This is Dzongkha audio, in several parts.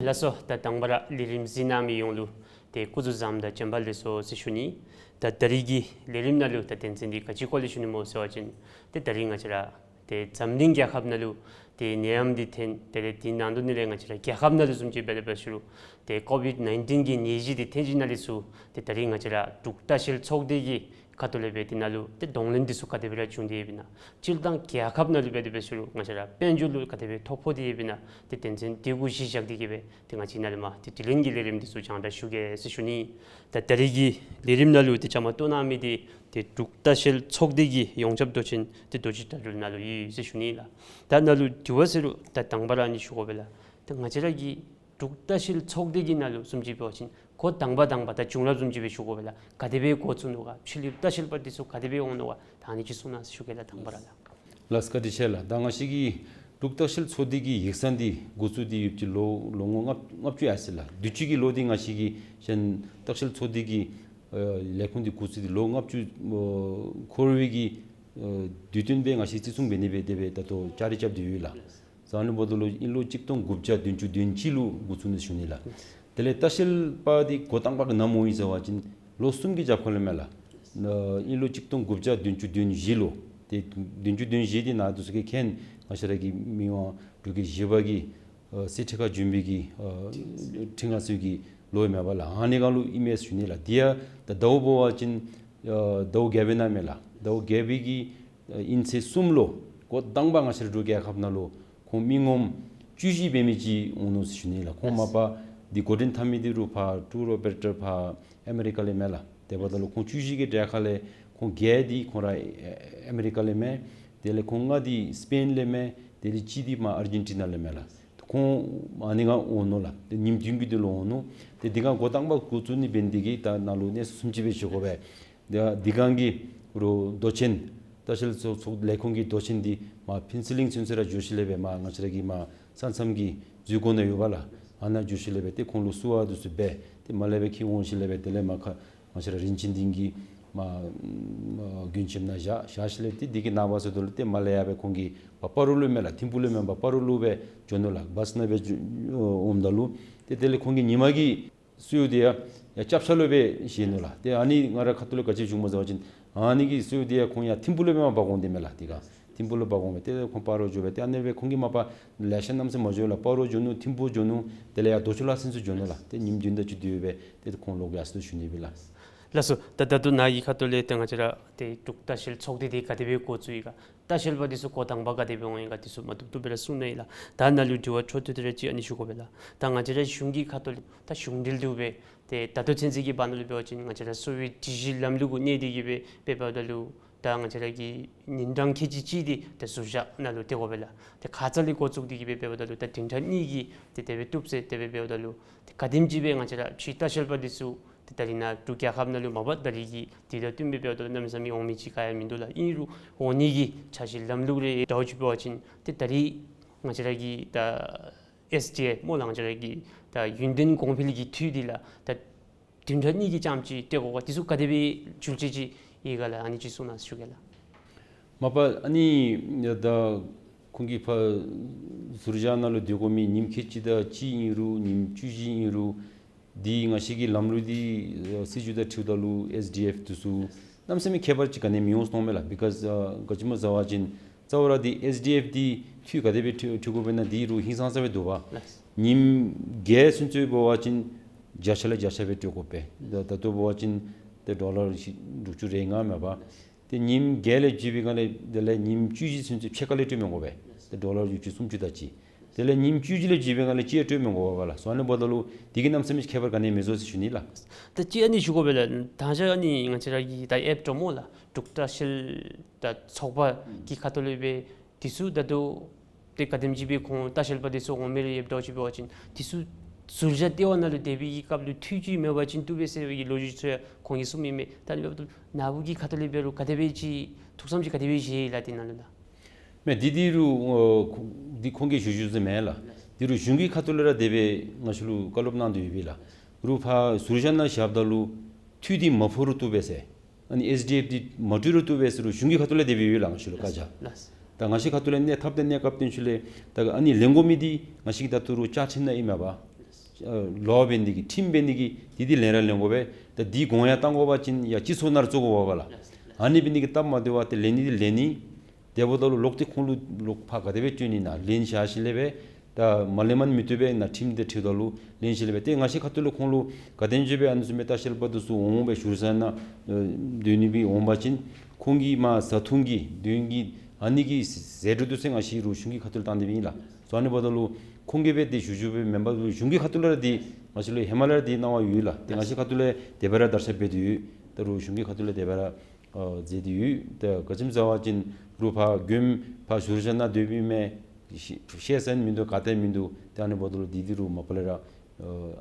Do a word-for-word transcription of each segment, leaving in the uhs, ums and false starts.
ལགས་སོ། ད་དང་པ་ར་ལས་རིམ་གཟིགས་གནང་མི་ཡོངས་ལུ་ཏེ་སྐུ་གཟུགས་བཟང་དང་བྱོན་པ་ལེགས་སོ་ཟེར་ཞུ་ནི། ད་ད་རིས་ཀྱི་ལས་རིམ་ནང་ལུ་ད་དོན་ཚན་འདི་ག་ཅི་སྐོར་ལས་ཞུ་ནི་སྨོ་ཟེར་བ་ཅིན་ཏེ་ད་རིས་ང་བཅས་ར་ཏེ་འཛམ་གླིང་རྒྱལ་ཁབ་ནང་ལུ་ཏེ་ནད་ཡམས་འདི་ཐོན། དེ་ལས་དེ་ནང་དོན་ལས་ང་བཅས་ར་རྒྱལ་ཁབ་ནང་ལུ་བཟུམ་ཅིག་འབད་དེ་འབད་ཞུ་རུང་ཏེ་ཀོ་ཝིཌ་ནའིན་ཊིན་གྱི་ནད་གཞི་འདི་ཐོན་ཞིནམ་ལས་ཚུར་ཏེ་ད་རིས་ང་བཅས་ར་འབྲུག་ལྟ་བཤལ་ཚོགས་སྡེ་གི་ཁ་ཐུག་ལས་སྦེ་དེ་ནང་ལུ་ཏེ་གདོང་ལེན་འདི་ཚུ་ག་དེ་སྦེ་ར་བྱུང་སྟེ་ཡོདཔ་ཨིན་ན། སྤྱིར་བཏང་རྒྱལ་ཁབ་ནང་ལུ་འབད་དེ་འབད་ཞུ་རུང་ང་བཅས་ར་དཔལ་འབྱོར་ལུ་ག་དེ་སྦེ་ཐོ་ཕོག་སྟེ་ཡོདཔ་ཨིན་ན། ཏེ་དོན་ཚན་འདི་གུ་གཞི་བཞག་སྟེ་གི་སྦེ་ཏེ་ང་བཅས་ནཱ་ལས་མར་ཏེ་དྲི་ལན་གྱི་ལས་རིམ་འདི་ཚུ་སྤྱན་འབུལ་ཞུ་གེ་ཟེར་ཞུ་ནི། ད་ད་རིས་ཀྱི་ལས་རིམ་ནང་ལུ་ཏེ་བཅའ་མར་གཏོགས་གནང་མི་འདི་ཏེ་འབྲུག་ལྟ་བཤལ་ཚོགས་སྡེ་གི་ཡོངས་ཁྱབ་མདོ་ཆེན་ཏེ་རྡོ་རྗེ་དར་རྒྱས་ནཱ་ལུ་ཡོད་ཟེར་ཞུ་ནི་ལགས། ད་ནཱ་ལུ་དྲི་བ་ཟེར་རུང་ད་དང་པ་ར་ཨ་ནི་ཞུ་དགོ་པས་ལགས། ད་ང་བཅས་ར་གི་འབྲུག་ལྟ་བཤལ་ཚོགས་སྡེ་གི་ནང་ལུ་བཟུམ་ཅིག་འབད་བ་ཅིན་འགོ་དང་པ་དང་པ་ད་བྱུང་རབས་བཟུམ་ཅིག་སྦེ་ཞུ་དགོ་པས་ལགས། ག་དེ་སྦེ་འགོ་བཙུགས་ནུག་ག། ཕྱི་གླིང་ལྟ་བཤལ་པ་འདི་ཚུ་ག་དེ་སྦེ་འོང་ནུག་ག། ད་ཨ་ནི་ཅིག་གསུང་གནང་ཟེར་ཞུ་གེ་ལགས། དང་པ་ར་ལགས། ལགས་སོ། བཀའ་དྲིན་ཆེ་ལགས། ད་ང་བཅས་ཀྱི་འབྲུག་ལྟ་བཤལ་ཚོགས་སྡེ་གི་ཡིག་ཚང་འདི་འགོ་བཙུགས་ཏེ་ཡོད་ཅི་ལོ་ལོ་ངོ་ལྔ་ལྔ་བཅུ་ཡར་སོ་ཡི་ལགས། དུས་ཅི་གི་ལོ་འདི་ང་བཅས་ཀྱི་གཞན་ལྟ་བཤལ་ཚོགས་སྡེ་གི་ཨ་ལས་ཁུངས་འདི་འགོ་བཙུགས་ཏེ་ལོ་ལྔ་བཅུ་ཨ་འཁོར་བའི་གི་ཨ་དུས་སྟོན་སྦེ་ང་བཅས་བརྩི་སྲུང་འབད་ནི་སྦེ་དེ་སྦེ་ད་ལྟོ་བཅའ་རིས་རྐྱབ་སྟེ་ཡོད་ལགས། ཟེར་ཨ་ནི་འབདཝ་ད་ལུ་དབྱིན་ལོ་གཅིག་སྟོང་དགུ་བརྒྱ་བདུན་ཅུ་དོན་གཅིག་ལུ་འགོ་བཙུགས་ནུག་ཟེར་ཞུ་ནི་ལགས། དེ་ལས་ལྟ་བཤལ་པ་འདི་འགོ་དང་པ་གི་ནམ་འོང་ཡི་ཟེར་བ་ཅིན་ལོ་གསུམ་གྱི་རྒྱབ་ཁ་ལས་མས་ལགས། ཨ་དབྱིན་ལོ་གཅིག་སྟོང་དགུ་བརྒྱ་བདུན་ཅུ་དོན་བཞི་ལུ། ཏེ་བདུན་ཅུ་དོན་བཞི་འདི་ནཱ་འདི་ཚུ་གིས་མཁྱེན། ང་བཅས་ར་གི་མི་དབང་འབྲུག་རྒྱལ་བཞི་པ་གིས་ཨ་གསེར་ཁྲི་ཁར་བྱོན་པའི་གི་ཨ་ཁྲི་མངའ་གསོལ་གྱི་ལོ་མས་པ་ལགས། ཨ་ནི་སྒང་ལུ་ཨིན་མས་ཟེར་ཞུ་ནི་ལགས། དེ་ཡང་ད་ཟླཝ་འབད་བ་ཅིན་ཨ་ཟླཝ་བརྒྱད་པའི་ནང་མས་ལགས། ཟླཝ་བརྒྱད་པའི་གི་ཨ་དབྱིན་ཚེས་གསུམ་ལུ་འགོ་དང་པ་ང་བཅས་ར་འབྲུག་རྒྱལ་ཁབ་ནང་ལུ་ཁོང་མི་ངོམ་བཅུ་བཞི་འབད་མི་ཅིག་འོང་ནུག་ཟེར་ཞུ་ནི་ལགས། ཁོང་མ་པ་འདི་འགོ་འདྲེན་འཐབ་མི་འདི་རུང་ཕར་ཊུར་ཨོ་པེ་རེ་ཊར་ཕར་ཨ་མི་རི་ཀ་ལས་མས་ལགས། དེ་འབདཝ་ད་ལུ་ཁོང་བཅུ་བཞི་གི་གྲལ་ཁ་ལས་ཁོང་བརྒྱད་འདི་ཁོང་ར་ཨ་ཨ་མི་རི་ཀ་ལས་མས། དེ་ལས་ཁོང་ལྔ་འདི་སི་པེན་ལས་མས། དེ་ལས་གཅིག་འདི་མར་ཨར་ཇེན་ཊི་ན་ལས་མས་ལགས། ཁོང་ཨ་ནི་སྒང་འོང་ནུག་ལགས། ཏེ་ཉིནམ་བདུན་གྱི་དོན་ལུ་འོང་ནུག། ཏེ་འདི་སྒང་འགོ་དང་པ་འགོ་བཙུགས་ནི་འབད་ནི་དེ་གིས་ད་ནཱ་ལུ་གནས་ཚུལ་བཟུམ་ཅིག་སྦེ་ཞུ་དགོ་པས། ཏེ་འདི་སྒང་གི་རུང་མདོ་ཆེན་ལྟ་བཤལ་ཚོགས་ཚོགས་ལས་ཁུངས་ཀྱི་མདོ་ཆེན་འདི་མར་ཕུན་ཚོགས་གླིང་ཚུན་ཚོད་ར་འགྱོ་ཞིནམ་ལས་སྦེ་མར་ང་བཅས་ར་གི་མར་ས་མཚམས་ཀྱི་འཛུལ་སྒོ་ནང་ཡོད་པ་ལགས། ཨ་ནཱ་འགྱོ་ཞིནམ་ལས་སྦེ་ཏེ་ཁོང་ལུ་བསུ་བ་འདི་ཚུ་འབད། ཏེ་མར་ལས་སྦེ་འཁྱིད་འོང་ཞིནམ་ལས་སྦེ་དེ་ལས་མར་ཁ་ང་བཅས་ར་རིན་ཆེན་སྡིངས་ཀྱི་མར་མར་མགོན་ཁྱིམ་ནང་བཞག། བཞག་ཞིནམ་ལས་ཏེ་འདི་གི་ནངས་པ་ཚུ་དེ་ལུ་ཏེ་མར་ལས་ཡར་སྦེ་ཁོང་གིས་སྤ་རོ་ལུ་མས་ལགས། ཐིམ་ཕུག་ལུ་མེན་པར་སྤ་རོ་ལུ་སྦེ་འགྱོ་ནུག་ལགས། བཱསི་ནང་སྦེ་འགྱོ་འོངམ་ད་ལུ་ཏེ་དེ་ལས་ཁོང་གི་ཉི་མ་གི་གསོལཝ་འདི་ཡང་ཡར་ལྕགས་ཕྱག་ལུ་སྦེ་བཞེས་ནུག་ལགས། ཏེ་ཨ་ནི་ང་རའི་ཁ་ཐུག་ལས་ག་ཅི་བྱུངམ་སྨོ་ཟེར་བ་ཅིན་ཨ་ནི་གི་གསོལཝ་འདི་ཡང་ཁོང་ཡར་ཐིམ་ཕུག་ལུ་མེན་པར་འབག་འོང་སྟེ་མས་ལགས། དེ་སྒང་ཐིམ་ཕུག་ལུ་འབག་འོང་སྦེ་ཏེ་ཁོང་སྤ་རོ་འགྱོ་སྦེ་ཏེ་ཨ་ནི་སྦེ་ཁོང་གིས་མ་པ་ལེ་ཤ་གནམ་མེད་ས་མེད་མ་འགྱོ་ལགས། སྤ་རོ་འགྱོ་ནུག། ཐིམ་ཕུག་འགྱོ་ནུག། དེ་ལས་ཡར་རྡོ་ཆུ་ལ་སོགས་ཚུ་འགྱོ་ནུག་ལགས། ཏེ་ཉིནམ་བདུན་དེ་ཅིག་སྡོད་སྦེ་ཏེ་ཁོང་ལོག་ཡར་སོ་ནུག་ཞུ་ནི་ཨིན་ལགས། ལགས་སོ། ད་ད་ལྟོ་ནཱ་གི་ཁ་ཐུག་ལས་ཏེ་ང་བཅས་ར་ཏེ་འབྲུག་ལྟ་བཤལ་ཚོགས་སྡེ་འདི་ག་དེ་སྦེ་འགོ་བཙུགས་ཡི་ག། ལྟ་བཤལ་པ་འདི་ཚུ་འགོ་དང་པ་ག་དེ་སྦེ་འོང་ཡི་ག་འདི་ཚུ་མ་ཐུབ་ཐུབ་སྦེ་ར་གསུངས་གནང་ཡི་ལགས། ད་ནཱ་ལུ་དྲི་བ་འཕྲོ་མཐུད་དེ་ར་ཅིག་ཨ་ནི་ཞུ་དགོ་པས་ལགས། ད་ང་བཅས་ར་གཞུང་གི་ཁ་ཐུག་ལས་ད་གཞུང་འབྲེལ་འདུག་པས། ཏེ་ད་ལྟོ་ཚུན་ཚོད་ཀྱི་བར་ན་ལུ་འབད་བ་ཅིན་ང་བཅས་ར་གསོ་བའི་སྒྲིག་གཞི་ལམ་ལུགས་གུ་གནས་ཏེ་གི་སྦེ་འབདཝ་ད་ལུ་ད་ང་བཅས་ར་གི་ཉིན་གྲངས་ཁལ་གཅིག་གཅིག་འདི་ཏེ་ཟུར་བཞག་ནང་ལུ་སྡོད་དགོ་པས་ལགས། ཏེ་ཁ་ཙ་ལས་འགོ་བཙུགས་ཏེ་གི་སྦེ་འབདཝ་ད་ལུ་ད་བདུན་ཕྲག་གཉིས་ཀྱི་ཏེ་དེ་སྦེ་བཏུབ་ཟེར་དེ་སྦེ་འབདཝ་ད་ལུ་ཏེ་ག་དེམ་ཅིག་སྦེ་ང་བཅས་ར་ཕྱིའི་ལྟ་བཤལ་པ་འདི་ཚུ་ཏེ་ད་རིས་ནཱ་འབྲུག་རྒྱལ་ཁབ་ནང་ལུ་མ་པ་ད་རིས་ཀྱི་དུས་དང་བསྟུན་སྦེ་འབདཝ་ད་གནམ་མེད་ས་མེད་འོང་མི་ཅིག་ག་ཡང་མིན་འདུག་ལགས། ཨིན་རུང་འོང་ནི་གི་འཆར་གཞི་ལམ་ལུགས་རེ་འདྲཝ་ཅིག་འབད་བ་ཅིན་ཏེ་ད་རིས་ང་བཅས་ར་གི་ད་ཨེསི་ཌི་ཨེཕ་སྨོ་ལགས། ང་བཅས་ར་གི་ད་ཡུན་བརྟན་གོང་འཕེལ་གྱི་འཐུས་འདི་ལགས་ད་བདུན་ཕྲག་གཉིས་ཀྱི་རྐྱངམ་ཅིག་སྡོད་དགོ་ག། འདི་ཚུ་ག་དེ་སྦེ་འགྱུར་བཅོས་ཅིག་ཡོད་ག་ལགས། ཨ་ནི་ཅིག་གསུང་གནང་ཞུ་གེ་ལགས། མ་པ་ཨ་ནི་ད་ཁོང་གིས་ཕར་ཟུར་བཞག་ནང་ལུ་སྡོད་དགོ་མི་ཉིནམ་ཁལ་གཅིག་དང་གཅིག་ཨིན་རུང་ཉིནམ་བཅུ་བཞི་ཨིན་རུང་འདི་ང་བཅས་ཀྱི་ལམ་ལུགས་འདི་ཨ་སྲིད་བྱུས་དང་འཁྲིལཝ་ད་ལུ་ཨེསི་ཌི་ཨེཕ་འདི་ཚུ་གནམ་མེད་ས་མེད་ཁྱད་པར་ཅིག་ག་ནི་མི་འོང་ཟེར་མནོཝ་མས་ལགས། བི་ཀཱོས་ཨ་ག་ཅི་སྨོ་ཟེར་བ་ཅིན་རྩ་བ་ར་འདི་ཨེསི་ཌི་ཨེཕ་འདི་འཐུས་ག་དེ་སྦེ་འཐུས་འཐུས་དགོཔ་ཨིན་ན་འདི་རུང་ཧིང་སངས་ས་སྦེ་འདུག་པ། ལགས། ཉིནམ་བརྒྱད་ཚུན་ཚོད་འབད་བ་ཅིན་བརྒྱ་ཆ་ལས་བརྒྱ་ཆ་སྦེ་སྤྲོད་དགོ་པས། ད་ད་ལྟོ་འབད་བ་ཅིན་ཏེ་ཌོ་ལར་དྲུག་ཅུ་རེ་ལྔ་མས་པ། ཏེ་ཉིནམ་བརྒྱད་ལས་བརྒྱུད་པའི་སྒང་ལས་དེ་ལས་ཉིནམ་བཅུ་བཞི་ཚུན་ཚོད་ཕྱེད་ཀ་ལས་སྤྲོད་མི་དགོ་པས། ཏེ་ཌོ་ལར་དྲུག་ཅུ་སུམ་ཅུ་དེ་ཅིག། དེ་ལས་ཉིནམ་བཅུ་བཞི་ལས་བརྒྱུད་པའི་སྒང་ལས་གཅིག་ཡང་སྤྲོད་མི་དགོ་པས་ལགས། སོ་ཨ་ནི་འབདཝ་ད་ལུ་འདི་གིས་གནམ་མེད་ས་མེད་ཁྱད་པར་ག་ནི་མི་བཟོ་ཟེར་ཞུ་ནི་ལགས། ད་ཅི་ཨ་ནི་ང་བཅས་ར་གི་ད་ཨེཔ་འདྲཝ་སྨོ་ལགས། འབྲུག་ལྟ་བཤལ་ད་ཚོགས་པ་གི་ཁ་ཐུག་ལས་སྦེ་འདི་ཚུ་ད་ལྟོ་ཏེ་ག་དེམ་ཅིག་སྦེ་ཁོང་ལྟ་བཤལ་པ་འདི་ཚུ་འོང་མི་རེ་ཡོདཔ་འདྲཝ་ཅིག་འབད་བ་ཅིན་འདི་ཚུ་ཟུར་བཞག་ལྟེ་བ་ནང་ལུ་སྡོད་པའི་གི་སྐབས་ལུ་འཐུས་ཅིག་མེད་པ་ཅིན་བཏུབ་པས་ཟེར་བའི་གི་ལོ་རྒྱུས་ཚུ་ཡང་ཁོང་གིས་གསུངམ་ཨིན་མས། ད་ཨ་ནི་འབདཝ་ད་ནཱ་བུ་གི་ཁ་ཐུག་ལས་འབད་རུང་ག་དེ་སྦེ་ཅིག་ཐུགས་བསམ་ཅིག་ག་དེ་སྦེ་བཞེས་ཡི་ལགས་དེ་ནང་ལུ་ལགས། མེན་འདི་འདི་རུང་ཨ་ཁོ་འདི་ཁོང་གིས་ཞུ་ཞུཝ་ཟེར་མེན་ལགས། འདི་རུང་གཞུང་གི་ཁ་ཐུག་ལས་ར་དེ་སྦེ་ང་བཅས་ལུ་བཀའ་སློབ་གནང་དོ་ཡོད་པས་ལགས། རུང་ཕར་ཟུར་བཞག་ནང་བཞགཔ་ད་ལུ་འཐུས་འདི་མ་ཕོག་རུང་བཏུབ་པས་ཟེར། ཨ་ནི་ཨེསི་ཌི་ཨེཕ་འདི་མ་གྲུབ་རུང་བཏུབ་པས་ཟེར་རུང་གཞུང་གི་ཁ་ཐུག་ལས་དེ་སྦེ་ཡོད་ལགས་ང་བཅས་ལུ་བཀའ་རྒྱ། ལགས། ད་ང་བཅས་ཁ་ཐུག་ལས་གནས་ཐབས་དང་གནས་སྐབས་བསྟུན་ཞིནམ་ལས་ད་ཨ་ནི་ལས་འགུལ་མི་འདི་ང་བཅས་ཀྱི་ད་ལྟོ་རུང་བཅའ་ཁྲིམས་ནང་ཨིན་མས་པ། ཨ་ལོ་འབད་ནི་གི་ཁྲིམས་འབད་ནི་གི་འདི་འདི་ལེན་ར་ལེན་དགོ་པས། ད་འདི་དགོངས་ཡངས་བཏང་དགོ་པ་ཅིན་ཡ་སྤྱི་ཚོགས་ནང་ར་བཙུགས་དགོ་པས་ལགས། ཨ་ནི་འབད་ནི་གི་སྟབས་མ་བདེཝ་ཏེ་ལེན་ནི་འདི་ལེན་ནི། དེ་འབདཝ་ད་ལུ་ལོག་སྟེ་ཁོང་ལུ་ལོག་ཕར་ག་དེ་སྦེ་སྤྲོད་ནི་ན་ལེན་བཞག་ཞིནམ་ལས་སྦེ། ད་མ་ལེནམ་མི་བཏུབ་པས་ན། ཁྲིམས་དེ་འཁྲིལཝ་ད་ལུ་ལེན་ཞིནམ་ལས་སྦེ། ཏེ་ང་བཅས་ཁ་ཐུག་ལས་ཁོང་ལུ་ག་དེམ་ཅིག་སྦེ་ཨ་ནི་བཟུམ་སྦེ་ལྟ་བཤལ་པ་འདི་ཚུ་འོང་སྦེ་བཞུགས་ས་ནང་སྡོད་ནི་སྦེ་འོང་པ་ཅིན་ཁོང་གི་མ་བཟའ་འཐུང་གི་དོན་གྱི་ཨ་ནི་གི་ཟད་འགྲོ་འདི་ཚུ་ང་བཅས་ར་གཞུང་གི་ཁ་ཐུག་ལས་བཏང་སྟེ་སྦེ་ཨིན་ལགས། སོ་ཨ་ནི་འབདཝ་ད་ལུ་ཁོང་གིས་སྦེ་ཏེ་ཞུ་ཞུཝ་སྦེ་མེན་པར་གཞུང་གི་ཁ་ཐུག་ལས་ར་འདི་ང་བཅས་ལུ་ཧེ་མ་ལས་ར་འདི་གནང་བ་ཡོད་ལགས། ཏེ་ང་བཅས་ཁ་ཐུག་ལས་དེ་སྦེ་ར་བརྡར་ཤ་འབད་དེ་ཡོད། ད་རུང་གཞུང་གི་ཁ་ཐུག་ལས་དེ་སྦེ་ར་ཨ་མཛད་དེ་ཡོད། ཏེ་ག་ཅི་སྨོ་ཟེར་བ་ཅིན་རོགས་ཕར་མགྱོནམ་ཕར་བཞུགས་ས་ནང་སྡོད་པའི་མི་ཤེས་ཤེས་ས་མིན་འདུག། ག་ཏེ་མིན་འདུག། ཏེ་ཨ་ནི་འབདཝ་ད་ལུ་འདི་འདི་རུང་མ་པ་ལས་ར་ཨ་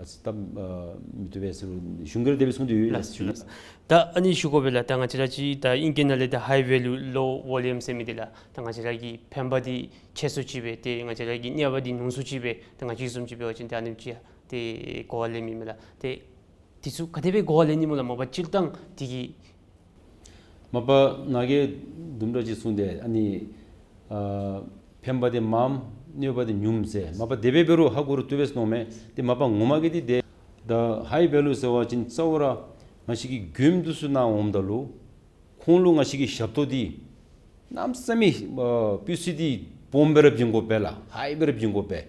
ཨ་ཙི་སྟབས་ཨ་མི་བདེ་བས་ཟེར་རུང་གཞུང་གིས་ར་དེ་སྦེ་གསུངས་ཏེ་ཡོད་ལགས། ལགས་སོ་ལགས། ད་ཨ་ནི་ཞུ་དགོ་པས་ལགས། ད་ང་བཅས་ར་ཅིག་ད་ཨིང་སྐད་ནང་ལས་ད་high value low volume ཟེར་མི་འདི་ལགས། ད་ང་བཅས་ར་གི་ཕན་པ་འདི་ཆེ་སུ་ཅིག་སྦེ་ཏེ་ང་བཅས་ར་གི་གནོད་པ་འདི་ཉུང་སུ་ཅིག་སྦེ་ད་ང་བཅས་བཟུམ་ཅིག་འབད་བ་ཅིན་ཏེ་ཨ་ནི་ཅིག་ཏེ་གོ་བ་ལེན་མི་མས་ལགས། ཏེ་འདི་ཚུ་ག་དེ་སྦེ་གོ་བ་ལེན་ནི་སྨོ་ལགས། མ་པ་སྤྱིར་བཏང་འདི་གི། མ་པ་ནཱ་གིས་དུམ་གྲ་ཅིག་གསུངས་ཏེ་ཨ་ནི་ཨ་ཕན་པ་འདི་མངམ་གནོད་པ་འདི་ཉུངམ་ཟེར། མ་པ་དེ་སྦེ་འབད་རུང་ཧ་གོ་རུང་བཏུབ་པས་མནོཝ་མས། ཏེ་མ་པ་ངོ་མ་གི་འདི་ཏེ་ད་high value ཟེར་བ་ཅིན་རྩ་བ་ར་ང་བཅས་ཀྱི་མགྱོནམ་འདི་ཚུ་ནཱ་འོངམ་ད་ལུ་ཁོང་ལུ་ང་བཅས་ཀྱི་ཞབས་ཏོག་འདི་གནམ་མེད་ས་མེད་ཨ་སྤུས་ཚད་འདི་སྦོམ་སྦེ་ར་བྱིན་དགོ་པས་ལགས། high སྦེ་ར་བྱིན་དགོ་པས།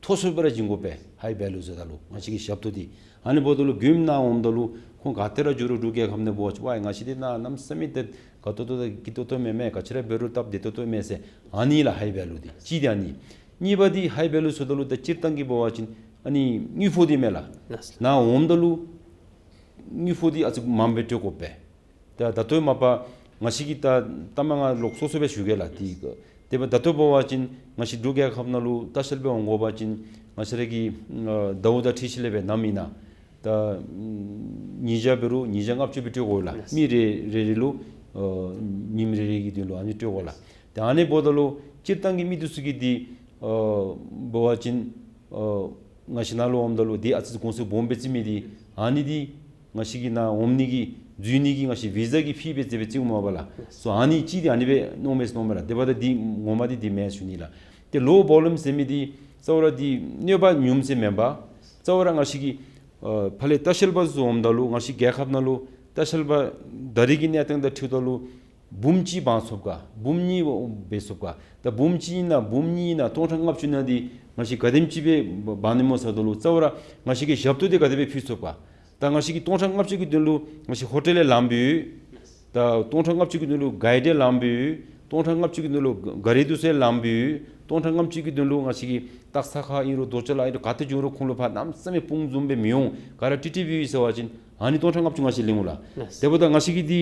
མཐོ་སུ་སྦེ་ར་བྱིན་དགོ་པས། high value ཟེརཝ་ད་ལུ་ང་བཅས་ཀྱི་ཞབས་ཏོག་འདི། ཨ་ནི་འབདཝ་ད་ལུ་མགྱོནམ་ནཱ་འོངམ་ད་ལུ་ཁོང་ག་ཏེ་ར་འགྱོ་རུང་འབྲུག་རྒྱལ་ཁབ་ནང་འབད་བ་ཅིན་ཝའི་ང་བཅས་འདི་ནཱ་གནམ་མེད་ས་མེད་ཏེ་དགའ་ཏོག་ཏོ་དང་སྐྱིད་ཏོག་ཏོ་མས་མས། ག་ཅི་ར་འབད་རུང་སྟབས་བདེ་ཏོག་ཏོ་མས་ཟེར་ཨ་ནི་ལགས། high value འདི་གཅིག་འདི་ཨ་ནི། གཉིས་པ་འདི་high value ཟེརཝ་ད་ལུ་ད་སྤྱིར་བཏང་གི་འབད་བ་ཅིན་ཨ་ནི་དངུལ་ཕོགས་འདི་མས་ལགས། ལགས་སོ། ནཱ་འོངམ་ད་ལུ་དངུལ་ཕོགས་འདི་ཨ་ཙི་མངམ་སྦེ་སྤྲོད་དགོ་པས། ད་ད་ལྟོ་མ་པ་ང་བཅས་ཀྱིས་ད་ད་མ་ང་ལོག་སོ་སོ་སྦེ་ཞུ་གེ་ལགས། དེ་དེ་འབདཝ་ད་ལྟོ་འབད་བ་ཅིན་ང་བཅས་འབྲུག་རྒྱལ་ཁབ་ནང་ལུ་ལྟ་བཤལ་སྦེ་འོང་དགོ་པ་ཅིན་ང་བཅས་ར་གི་ཨ་ཟླཝ་དང་འཁྲིལ་ཞིནམ་ལས་སྦེ་ནམ་ཨིན་ན་ད་ཉིས་བརྒྱ་འབད་རུང་ཉིས་བརྒྱ་ལྔ་བཅུ་སྦེ་སྤྲོད་དགོ་ལགས། མི་རེ་རེ་རེ་ལུ་ཨ་ཉིནམ་རེ་རེ་གི་དོན་ལུ་ཨ་ནི་སྤྲོད་དགོ་ལགས། ད་ཨ་ནི་འབདཝ་ད་ལུ་སྤྱིར་བཏང་གི་མི་འདི་ཚུ་གིས་འདི་ཨ་འབད་བ་ཅིན་ཨ་ང་བཅས་ནཱ་ལུ་འོངམ་ད་ལུ་འདི་ཨ་ཙི་གོང་ཚད་སྦོམ་སྦེ་བརྩི་མི་འདི་ཨ་ནི་འདི་ང་བཅས་ཀྱི་ནཱ་འོང་ནི་གི་འཛུལ་ནི་གི་ང་བཅས་བི་ཟ་གི་ཕི་སྦེ་བརྩི་སྦེ་བརྩིཝ་མས་པ་ལགས། སོ་ཨ་ནི་གཅིག་འདི་ཨ་ནི་སྦེ་མནོཝ་མས་མནོཝ་མས་ལགས། དེ་འབདཝ་ད་འདི་ངོ་མ་འདི་འདི་མེན་ཞུ་ནི་ལགས། ཏེ་low volume ཟེར་མི་འདི་རྩ་བ་ར་འདི་གནོད་པ་ཉུངམ་ཟེར་མེན་པར་རྩ་བ་ར་ང་བཅས་ཀྱི་ཨ་ཕར་ལས་ལྟ་བཤལ་པ་ཚུ་འོངམ་ད་ལུ་ང་བཅས་རྒྱལ་ཁབ་ནང་ལུ་ལྟ་བཤལ་པ་ད་རེས་ཀྱི་གནས་སྟངས་དང་འཁྲིལཝ་ད་ལུ་འབུམ་གཅིག་འབག་ཚུགས་ག། འབུམ་གཉིས་འབག་ཚུགས་ག། ད་འབུམ་གཅིག་ཨིན་ན་འབུམ་གཉིས་ཨིན་ན་སྟོང་ཕྲག་ལྔ་བཅུ་ཨིན་ན་འདི་ང་བཅས་ག་དེམ་ཅིག་སྦེ་འབག་ནི་སྨོ་ཟེརཝ་ད་ལུ་རྩ་བ་ར་ང་བཅས་ཀྱི་ཞབས་ཏོག་འདི་ག་དེ་སྦེ་ཕུལ་ཚུགས་ག། ད་ང་བཅས་ཀྱིས་སྟོང་ཕྲག་ལྔ་བཅུ་གི་དོན་ལུ་ང་བཅས་ཧོ་ཊེལ་ལས་ལངམ་སྦེ་ཡོད། ད་སྟོང་ཕྲག་ལྔ་བཅུ་གི་དོན་ལུ་གའི་ཌི་ལངམ་སྦེ་ཡོད། སྟོང་ཕྲག་ལྔ་བཅུ་གི་དོན་ལུ་ག་རི་འདི་ཚུ་ལངམ་སྦེ་ཡོད། སྟོང་ཕྲག་ལྔ་བཅུ་གི་དོན་ལུ་ང་བཅས་ཀྱིས་སྟག་ཚང་ཁ་ཨིན་རུང་རྡོ་གཅལ་ཨིན་རུང་ག་ཏེ་འགྱོ་རུང་ཁོང་ལུ་ཕར་གནམ་མེད་ས་མེད་དཔུང་འཛོམས་སྦེ་མི་འོང་། ག་ར་ཊི་ཊི་བི་ཡོད་ཟེར་བ་ཅིན་ཨ་ནི་སྟོང་ཕྲག་ལྔ་བཅུ་ང་བཅས་ལེན་འོང་ལགས། ལགས། དེ་འབདཝ་ད་ང་བཅས་ཀྱི་འདི་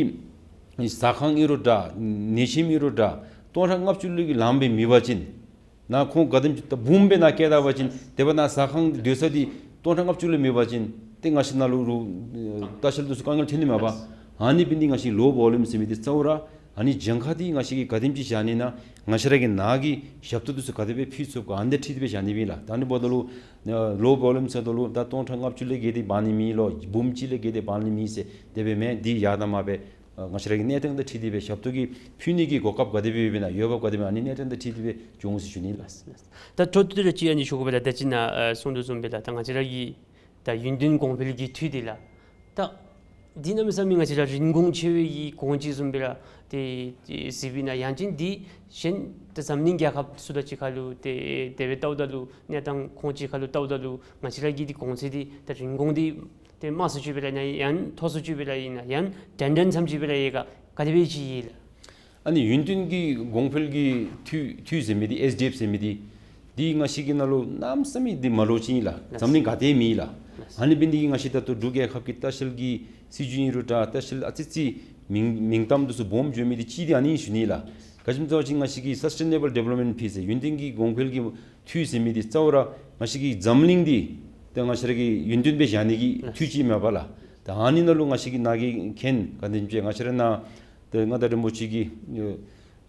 ཟ་ཁང་ཨིན་རུང་འདྲ་ནི་ཁྱིམ་ཨིན་རུང་འདྲ་སྟོང་ཕྲག་ལྔ་བཅུ་ལས་ཀྱི་ལངམ་སྦེ་མེད་པ་ཅིན་ནཱ་ཁོང་ག་དེམ་ཅིག་ད་འབུམ་སྦེ་ནཱ་བཀལ་ད་པ་ཅིན་དེ་འབདཝ་ད་ཟ་ཁང་སྡོད་ས་འདི་སྟོང་ཕྲག་ལྔ་བཅུ་ལས་མེད་པ་ཅིན་ཏེ་ང་བཅས་ནཱ་ལུ་རུང་ལྟ་བཤལ་འདི་ཚུ་དཀའ་ངལ་འཕྱད་ནི་མས་པ། ཨ་ནི་འབད་ནི་ང་བཅས་ལོ་བོ་ལུམ་ཟེར་མི་འདི་རྩ་བ་ར་ཨ་ནི་གྱངས་ཁ་འདི་ང་བཅས་ཀྱིས་ག་དེམ་ཅིག་བཞག་ནི་ན་ང་བཅས་ར་གི་ནཱ་གི་ཞབས་ཏོག་འདི་ཚུ་ག་དེ་སྦེ་ཕུལ་ཚུགས་ག་ཨ་ནི་འདི་འཁྲིལ་ཏེ་སྦེ་བཞག་ནི་སྦེ་ལགས། ད་ཨ་ནི་འབདཝ་ད་ལུ་ལོ་བོ་ལུམ་ཟེརཝ་ད་ལུ་ད་སྟོང་ཕྲག་ལྔ་བཅུ་ལས་བརྒལ་ཏེ་འབག་ནི་མེད་ལོ་འབུམ་གཅིག་ལས་བརྒལ་ཏེ་འབག་ནི་མེད་ཟེར་དེ་སྦེ་མེན། འདི་ཡར་དང་མར་སྦེ་ཨ་ང་བཅས་ར་གི་གནས་སྟངས་དང་འཁྲིལ་ཏེ་སྦེ་ཞབས་ཏོག་གི་ཕུལ་ནི་གི་གོ་སྐབས་ག་དེ་སྦེ་ཡོདཔ་ཨིན་ན་འོས་འབབ་ག་དེ་སྦེ་ཨ་ནི་གནས་སྟངས་དང་འཁྲིལ་ཏེ་སྦེ་འགྱོ་འོང་ཟེར་ཞུ་ནི་ལགས། ད་མདོར་བསྡུས་ར་ཅིག་ཨ་ནི་ཞུ་དགོ་པས་ལགས། ད་ཅི་ནཱ་ཨ་གསུངས་དོ་བཟུམ་སྦེ་ལགས། ད་ང་བཅས་ར་གི་ད་ཡུན་བརྟན་གོང་འཕེལ་གྱི་འཐུས་འདི་ལགས། ད་འདི་གནམ་མེད་ས་མེད་ང་བཅས་ར་རིན་གོང་ཆེ་བའི་གི་གོང་ཅིག་བཟུམ་སྦེ་ར་ཏེ་ཏེ་གཟིགསཔ་ཨིན་ན་ཡང་ཅིན་འདི་གཞན་ད་འཛམ་གླིང་རྒྱལ་ཁབ་ཚུ་དང་གཅིག་ཁར་ལུ་ཏེ་དེ་སྦེ་ལྟཝ་ད་ལུ་གནས་སྟངས་ཁོང་གཅིག་ཁར་ལུ་ལྟཝ་ད་ལུ་ང་བཅས་ར་གི་འདི་གོང་ཚད་འདི་ད་རིན་གོང་འདི་ཏེ་དམའ་སུ་ཅིག་སྦེ་ར་ཨིན་ན་ཡང་མཐོ་སུ་ཅིག་སྦེ་ར་ཨིན་ན་ཡང་འགྲན་ཟླ་ཙམ་ཅིག་སྦེ་ར་ཡོད་ག་ག་དེ་སྦེ་ཅིག་ཡོད་ལགས། ཨ་ནི་ཡུན་བརྟན་གྱི་གོང་འཕེལ་གྱི་འཐུས་འཐུས་ཟེར་མི་འདི་ཨེས་ཌི་ཨེཕ་ཟེར་མི་འདི་འདི་ང་བཅས་ཀྱི་ནང་ལུ་གནམ་མེད་ས་མེད་འདི་མ་འདྲཝ་ཅིག་ཨིན་ལགས། ལགས། འཛམ་གླིང་ག་ཏེ་མེད་ལགས། ལགས། ཨ་ནི་འབད་ནི་འདི་གིས་ང་བཅས་ད་ལྟོ་འབྲུག་རྒྱལ་ཁབ་ཀྱི་ལྟ་བཤལ་གྱི་སྲིད་བྱུས་ཨིན་རུང་འདྲ་ལྟ་བཤལ་ཨ་ཙི་ཙི་མིང་མིང་གཏམ་འདི་ཚུ་སྦོམ་འགྱོ་མི་འདི་གཅིག་འདི་ཨ་ནི་ཨིན་ཞུ་ནི་ལགས། ག་ཅི་སྨོ་ཟེར་བ་ཅིན་ང་བཅས་ཀྱི་སཱསི་ཊེ་ནེ་བཱལ་ཌི་བེ་ལོབ་མེནཊ་ཕི་ཟེར་ཡུན་བརྟན་གྱི་གོང་འཕེལ་གྱི་འཐུས་ཟེར་མི་འདི་རྩ་བ་ར་ང་བཅས་ཀྱི་འཛམ་གླིང་འདི་ཏེ་ང་བཅས་ར་གི་ཡུན་བརྟན་སྦེ་བཞག་ནི་གི་འཐུས་ཅིག་མས་པ་ལགས། ད་ཨ་ནི་ནང་ལུ་ང་བཅས་ཀྱི་ནཱ་གི་མཁན་ག་དེམ་ཅིག་ང་བཅས་ར་ནཱ་ཏེ་མངའ་བདག་རིན་པོ་ཆེ་གི་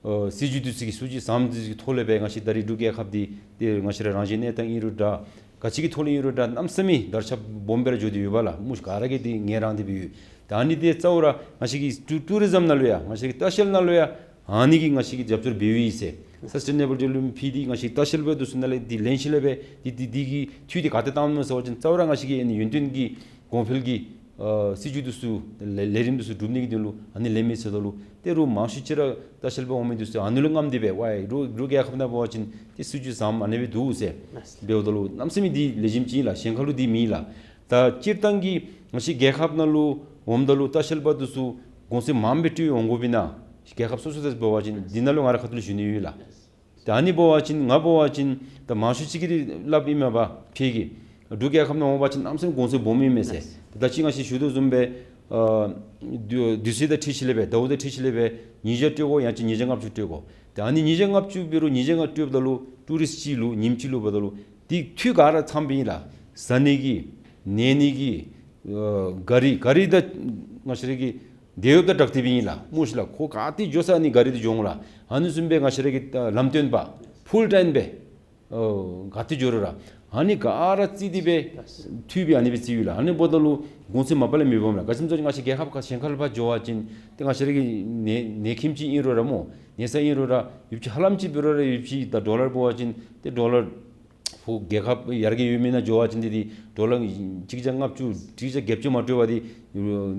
ཨ་སྲིད་བྱུས་འདི་ཚུ་གི་སྲིད་བྱུས་བཟུམ་འདི་ཚུ་གི་ཐོག་ལས་སྦེ་ང་བཅས་ད་རིས་འབྲུག་རྒྱལ་ཁབ་འདི་ཏེ་ང་བཅས་ར་རང་བཞིན་གནས་སྟངས་ཨིན་རུང་འདྲ་ག་ཅི་གི་ཐོག་ལས་ཨིན་རུང་འདྲ་གནམ་མེད་ས་མེད་དར་ཁྱབ་སྦོམ་སྦེ་ར་འགྱོ་སྟེ་ཡོད་པ་ལགས། མི་ག་ར་གིས་འདི་ངལ་རངས་ཏེ་སྦེ་ཡོད། ད་ཨ་ནི་འདི་རྩ་བ་ར་ང་བཅས་ཀྱི་ཊུ་ཊུ་རི་ཛམ་ནང་ལུ་ཡང་ང་བཅས་ཀྱི་ལྟ་བཤལ་ནང་ལུ་ཡང་ཨ་ནི་གིས་ང་བཅས་ཀྱི་རྒྱབ་སྐྱོར་འབདཝ་ཨིན་ཟེར། སཱསི་ཊེ་ནེ་བཱལ་ཌི་ཝེ་ལོཔ་མེནཊ་འཕེལ་འདི་ང་བཅས་ལྟ་བཤལ་པ་འདི་ཚུ་ནང་ལས་འདི་ལེན་ཞིནམ་ལས་སྦེ་འདི་འདི་འདི་གི་འཐུས་འདི་ག་ཏེ་བཏངམ་སྨོ་ཟེར་བ་ཅིན་རྩ་བ་ར་ང་བཅས་ཀྱི་ཨ་ནི་ཡུན་བརྟན་གྱི་གོང་འཕེལ་གྱི་ཨ་སྲིད་བྱུས་འདི་ཚུ་ལས་ལས་རིམ་འདི་ཚུ་སྒྲུབ་ནི་གི་དོན་ལུ་ཨ་ནི་ལེན་མི་ཟེརཝ་ད་ལུ་ཏེ་རུང་མང་ཤོས་ཅིག་ར་ལྟ་བཤལ་པ་འོང་མི་འདི་ཚུ་ཨ་ནི་ལུ་རྔམ་སྟེ་སྦེ་ཝའི་འབྲུག་འབྲུག་རྒྱལ་ཁབ་ནང་འབད་བ་ཅིན་ཏེ་སྲིད་བྱུས་བཟངམ་ཨ་ནི་སྦེ་འདུག་ཟེར་འབདཝ་ད་ལུ་གནམ་མེད་ས་མེད་འདི་ལེགས་ཤོམ་ཅིག་ཨིན་ལགས། གཞན་ཁར་ལུ་འདི་མེད་ལགས། ད་སྤྱིར་བཏང་གི་ང་བཅས་རྒྱལ་ཁབ་ནང་ལུ་འོངམ་ད་ལུ་ལྟ་བཤལ་པ་འདི་ཚུ་གོང་ཚད་མངམ་སྦེ་སྤྲོད་འོང་དགོ་པས་ན་རྒྱལ་ཁབ་སོ་སོ་ཐད་འབད་བ་ཅིན་འདི་ནང་ལུ་ང་ར་ཁ་ཐུག་ལས་ཞུ་ནི་ཡོད་ལགས། ད་ཨ་ནི་འབད་བ་ཅིན་ང་འབད་བ་ཅིན་ད་མང་ཤོས་ཅིག་གིས་སླབ་ཨིན་མས་པ་ཕྱི་གི་འབྲུག་རྒྱལ་ཁབ་ནང་འོང་བ་ཅིན་གནམ་མེད་ས་མེད་གོང་ཚད་སྦོམ་ཨིན་མས་ཟེར། ད་ཅི་ང་བཅས་ཞུ་དོ་བཟུམ་སྦེ་ཨ་དུས་དུས་ཚོད་དང་འཁྲིལ་ཞིནམ་ལས་སྦེ་ཟླཝ་དང་འཁྲིལ་ཞིནམ་ལས་སྦེ་ཉིས་བརྒྱ་སྤྲོད་དགོ་ཡང་ཅིན་ཉིས་བརྒྱ་ལྔ་བཅུ་སྤྲོད་དགོ། ད་ཨ་ནི་ཉིས་བརྒྱ་ལྔ་བཅུ་འབད་རུང་ཉིས་བརྒྱ་ལྔ་བཅུ་སྤྲོདཔ་ད་ལུ་ཊུ་རིསཊ་ཅིག་ལུ་ཉིནམ་གཅིག་ལུ་འབདཝ་ད་ལུ་འདི་འཐུས་ག་ར་ཚངམ་སྦེ་ཨིན་ལགས། བཟའ་ནི་གི་ཉལ་ནི་གི་ཨ་གཱ་རི་གཱ་རི་ད་ང་བཅས་ར་གི་དེད་གཡོགཔ་དང་སྦྲགས་ཏེ་སྦེ་ཨིན་ལགས། སྨོ་ཤིག་ལགས། ཁོ་ག་ཏེ་འགྱོ་ས་ཨ་ནི་གཱ་རི་འདི་འགྱོ་འོང་ལགས། ཨ་ནི་བཟུམ་སྦེ་ང་བཅས་ར་གི་ད་ལམ་སྟོན་པ་ཕུལ་ཊའིམ་སྦེ་ཨོ་ག་ཏེ་འགྱོ་རུང་ར་ཨ་ནི་ག་ར་རྩིས་ཏེ་སྦེ་འཐུས་སྦེ་ཨ་ནི་སྦེ་རྩིས་ཡོད་ལགས། ཨ་ནི་འབདཝ་ད་ལུ་གོང་ཚད་མ་པ་ལས་མི་སྦོམ་ལགས། ག་ཅི་སྨོ་ཟེར་བ་ཅིན་ང་བཅས་རྒྱལ་ཁབ་ཁ་གཞན་ཁར་ལུ་ཕར་འགྱོ་བ་ཅིན་ཏེ་ང་བཅས་ར་གི་ཉལ་ཉལ་ཁྱིམ་ཅིག་ཨིན་རུང་ར་སྨོ་ཉལ་ས་ཨིན་རུང་ར་ཡོདཔ་ཅིག་ཧ་ལམ་ཅིག་འབད་རུང་ར་ཡོདཔ་ཅིག་ད་ཌོ་ལར་འབད་བ་ཅིན་ཏེ་ཌོ་ལར་ཕོ་རྒྱལ་ཁབ་ཡར་རྒྱས་ཡོད་མི་ནང་འགྱོ་བ་ཅིན་འདི་འདི་ཌོ་ལར་གཅིག་བརྒྱ་ལྔ་བཅུ་གཅིག་བརྒྱ་བརྒྱད་ཅུ་མ་སྤྲོད་པར་འདི་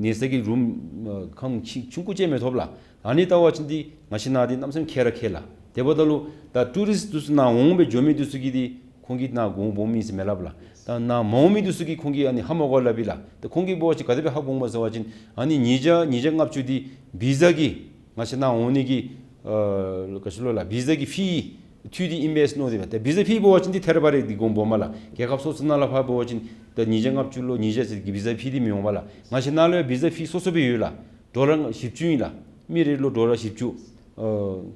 ཉལ་ས་གི་རུམ་ཨ་ཁང་ཆུང་ཆུང་ཀུ་ཅིག་མི་ཐོབ་ལགས། ཨ་ནི་ལྟ་བ་ཅིན་འདི་ང་བཅས་ནང་འདི་གནམ་མེད་ས་མེད་ཁེ་ར་ཁེ་ལགས། དེ་འབདཝ་ད་ལུ་ད་ཊུ་རིསཊ་འདི་ཚུ་ནཱ་འོང་སྦེ་འགྱོ་མི་འདི་ཚུ་གིས་འདི་ཁོང་གིས་ནཱ་གོང་སྦོམ་ཨིན་ཟེར་མི་སླབ་ལགས། ད་ནཱ་མ་འོང་མི་འདི་ཚུ་གིས་ཁོང་གིས་ཨ་ནི་ཧ་མ་གོ་སླབ་ཨིན་ལགས། ད་ཁོང་གིས་འབད་བ་ཅིན་ག་དེ་སྦེ་ཧ་གོ་འོང་མས་ཟེར་བ་ཅིན་ཨ་ནི་ཉིས་བརྒྱ་ཉིས་བརྒྱ་ལྔ་བཅུ་འདི་བི་ཟ་གི་ང་བཅས་ནཱ་འོང་ནི་གི་ཨ་ག་ཅི་ལོ་ལགས་བི་ཟ་གི་ཕི་འཐུས་འདི་ཨིན་པས་མནོ་སྟེ་སྦེ། ད་བི་ཟ་ཕི་འབད་བ་ཅིན་འདི་ཐད་རི་བ་རི་འདི་གོང་སྦོམ་མས་ལགས། རྒྱལ་ཁབ་སོ་སོ་ནང་ལུ་ཕར་འབད་བ་ཅིན་ད་ཉིས་བརྒྱ་ལྔ་བཅུ་ལོ་ཉིས་བརྒྱ་ཟེར་གྱི་བི་ཟ་ཕི་འདི་མི་འོང་པས་ལགས། ང་བཅས་ནཱ་ལུ་ཡང་བི་ཟ་ཕི་སོ་སོ་སྦེ་ཡོད་ལགས། ཌོ་ལར་བཞི་བཅུ་ཨིན་ལགས། མི་རེ་ལུ་ཌོ་ལར་བཞི་བཅུ། ཨ་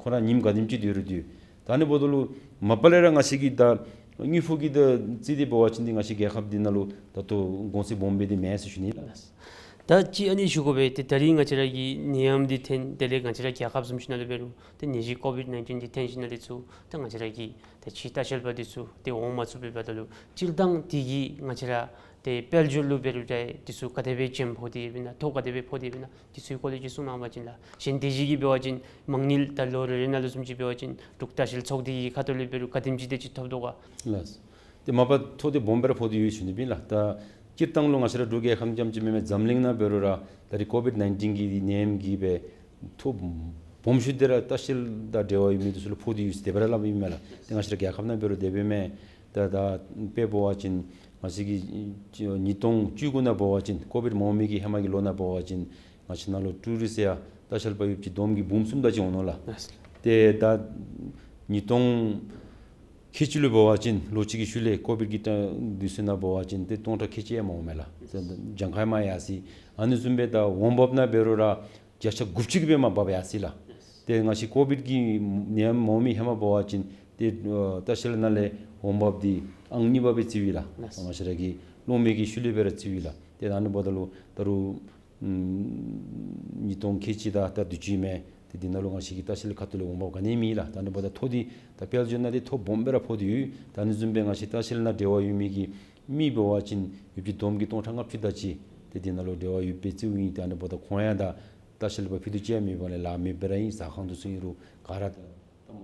ཁོ་ར་ཉིནམ་ག་དེམ་ཅིག་སྡོད་རུང་སྡོད། ད་ཨ་ནི་འབདཝ་ད་ལུ་མ་པ་ལས་ར་ང་བཅས་ཀྱི་ད་དངུལ་ཕོགས་ཀྱི་ད་རྩིས་འདི་འབད་བ་ཅིན་འདི་ང་བཅས་རྒྱལ་ཁབ་འདི་ནང་ལུ་ད་ལྟོ་གོང་ཚད་སྦོམ་སྦེ་འདི་མེན་ཟེར་ཞུ་ནི་ལགས། ད་ཅི་ཨ་ནི་ཞུ་དགོ་པས། ཏེ་ད་རིས་ང་བཅས་ར་གི་ནད་ཡམས་འདི་ཐོན། དེ་ལས་ང་བཅས་ར་རྒྱལ་ཁབ་བཟུམ་ཅིག་ནང་ལུ་འབད་རུང་ཏེ་ནད་གཞི་ཀོ་བིཌ་ནའིན་ཊིན་འདི་ཐོན་ཞིནམ་ལས་ཚུར་ཏེ་ང་བཅས་ར་གི་ཏེ་ཕྱི་ལྟ་བཤལ་པ་འདི་ཚུ་ཏེ་འོང་མ་ཚུགས་པས། འབདཝ་ད་ལུ་སྤྱིར་བཏང་འདི་གིས་ང་བཅས་ར་ཏེ་དཔལ་འབྱོར་ལུ་འབད་རུང་ཏེ་འདི་ཚུ་ག་དེ་སྦེ་འཇོན་ཕོག་སྟེ་ཡོདཔ་ཨིན་ན་ཐོ་ག་དེ་སྦེ་ཕོག་སྟེ་ཡོདཔ་ཨིན་ན་འདི་ཚུ་གི་སྐོར་ལས་ཅིག་གསུང་གནང་བ་ཅིན་ལགས། གཞན་དེ་བཞིན་གྱི་འབད་བ་ཅིན་མང་ཉིད་ད་ལོ་རེ་རེ་ནང་ལུ་བཟུམ་ཅིག་འབད་བ་ཅིན་འབྲུག་ལྟ་བཤལ་ཚོགས་སྡེ་གི་ཁ་ཐུག་ལས་འབད་རུང་ག་དེམ་ཅིག་དེ་ཅིག་ཐོབ་དོ་ག། ལགས། ཏེ་མ་པ་ཐོ་འདི་སྦོམ་སྦེ་ར་ཕོག་སྟེ་ཡོད་ཟེར་ཞུ་ནི་ཨིན་ལགས། ད་སྤྱིར་བཏང་ལུ་ང་བཅས་ར་འབྲུག་རྒྱལ་ཁབ་རྐྱངམ་ཅིག་མེན་མས། འཛམ་གླིང་ནང་འབད་རུང་ར་ད་རིས་ཀོ་བིཌ་ནའིན་ཊིན་གྱི་ནད་ཡམས་ཀྱིས་སྦེ་ཐོ་སྦོམ་ཤོས་འདི་ར་ལྟ་བཤལ་དང་འབྲེལ་བ་ཡོད་མི་འདི་ཚུ་ལུ་ཕོག་སྟེ་ཡོད་ཟེར་དེ་སྦེ་ར་སླབ་ཨིན་མས་ལགས། ཏེ་ང་བཅས་ར་རྒྱལ་ཁབ་ནང་འབད་རུང་དེ་སྦེ་མས། ད་ད་དཔེ་འབད་བ་ཅིན་ང་བཅས་ཀྱི་ཉིས་སྟོང་བཅུ་དགུ་ནང་འབད་བ་ཅིན་ཀོ་བིཌ་མ་འོང་མི་གི་ཧེ་མ་གི་ལོ་ནང་འབད་བ་ཅིན་ང་བཅས་ནང་ལུ་ཊུ་རིསཊ་ཡང་ལྟ་བཤལ་པ་ཡོདཔ་ཅིག་བསྡོམས་ཀྱིས་འབུམ་གསུམ་དེ་ཅིག་འོང་ནུག་ལགས། ལགས། ཏེ་ད་ཉིས་སྟོང་ཁལ་གཅིག་ལུ་འབད་བ་ཅིན་ལོ་གཅིག་གི་ཤུལ་ལས་ཀོ་བིཌ་ཀྱི་ད་དུས་ཚོད་ནང་འབད་བ་ཅིན་ཏེ་སྟོང་ཕྲག་ཁལ་གཅིག་ཡང་མ་འོང་མས་ལགས། ཏེ་གྱངས་ཁ་མར་ཡར་སོ་ཡི། ཨ་ནི་བཟུམ་སྦེ་ད་འོང་འབབ་ནང་འབད་རུང་ར་བརྒྱ་ཆ་དགུ་བཅུ་གི་སྦེ་མར་འབབ་ཡར་སོ་ཡི་ལགས། ཏེ་ང་བཅས་ཀོ་བིཌ་ཀྱི་ནད་ཡམས་མ་འོང་མི་ཧེ་མ་འབད་བ་ཅིན་ཏེ་ཨ་ལྟ་བཤལ་ནང་ལས་འོང་འབབ་འདི་ཨང་གཉིས་པ་སྦེ་རྩིཝ་ཨིན་ལགས། ལགས། ང་བཅས་ར་གི་སློབ་མའི་གི་ཤུལ་ལས་སྦེ་ར་རྩིཝ་ཨིན་ལགས། ཏེ་ཨ་ནི་འབདཝ་ད་ལུ་ད་རུང་ཨམ་ཉིས་སྟོང་ཁལ་གཅིག་དང་ད་དུས་ཅི་མས། ཏེ་འདི་ནང་ལུ་ང་བཅས་ཀྱི་ལྟ་བཤལ་ཁ་ཐུག་ལས་འོང་འབབ་ག་ནི་མེད་ལགས། ད་ཨ་ནི་འབདཝ་ད་ཐོ་འདི་ད་དཔལ་འབྱོར་ནང་འདི་ཐོ་སྦོམ་སྦེ་ར་ཕོག་སྟེ་ཡོད། ད་ཨ་ནི་བཟུམ་སྦེ་ང་བཅས་ལྟ་བཤལ་ནང་འབྲེལ་བ་ཡོད་མི་གི་མི་འབད་བ་ཅིན་ཡོདཔ་ཅིག་བསྡོམས་ཀྱིས་སྟོང་ཕྲག་ལྔ་བཅུ་དེ་ཅིག་ཏེ་འདི་ནང་ལུ་འབྲེལ་བ་ཡོདཔ་སྦེ་རྩིཝ་ཨིན། ཏེ་ཨ་ནི་འབདཝ་ད་ཁོང་ཡང་ད་ལྟ་བཤལ་པ་ཕུད་རྡོག་ཅིག་ཡང་མེད་པ་ལས་ལཱ་མེདཔ་སྦེ་ར་ཨིན། ཟ་ཁང་འདི་ཚུ་ཨིན་རུང་ག་ར་ད་ལྟ་མ་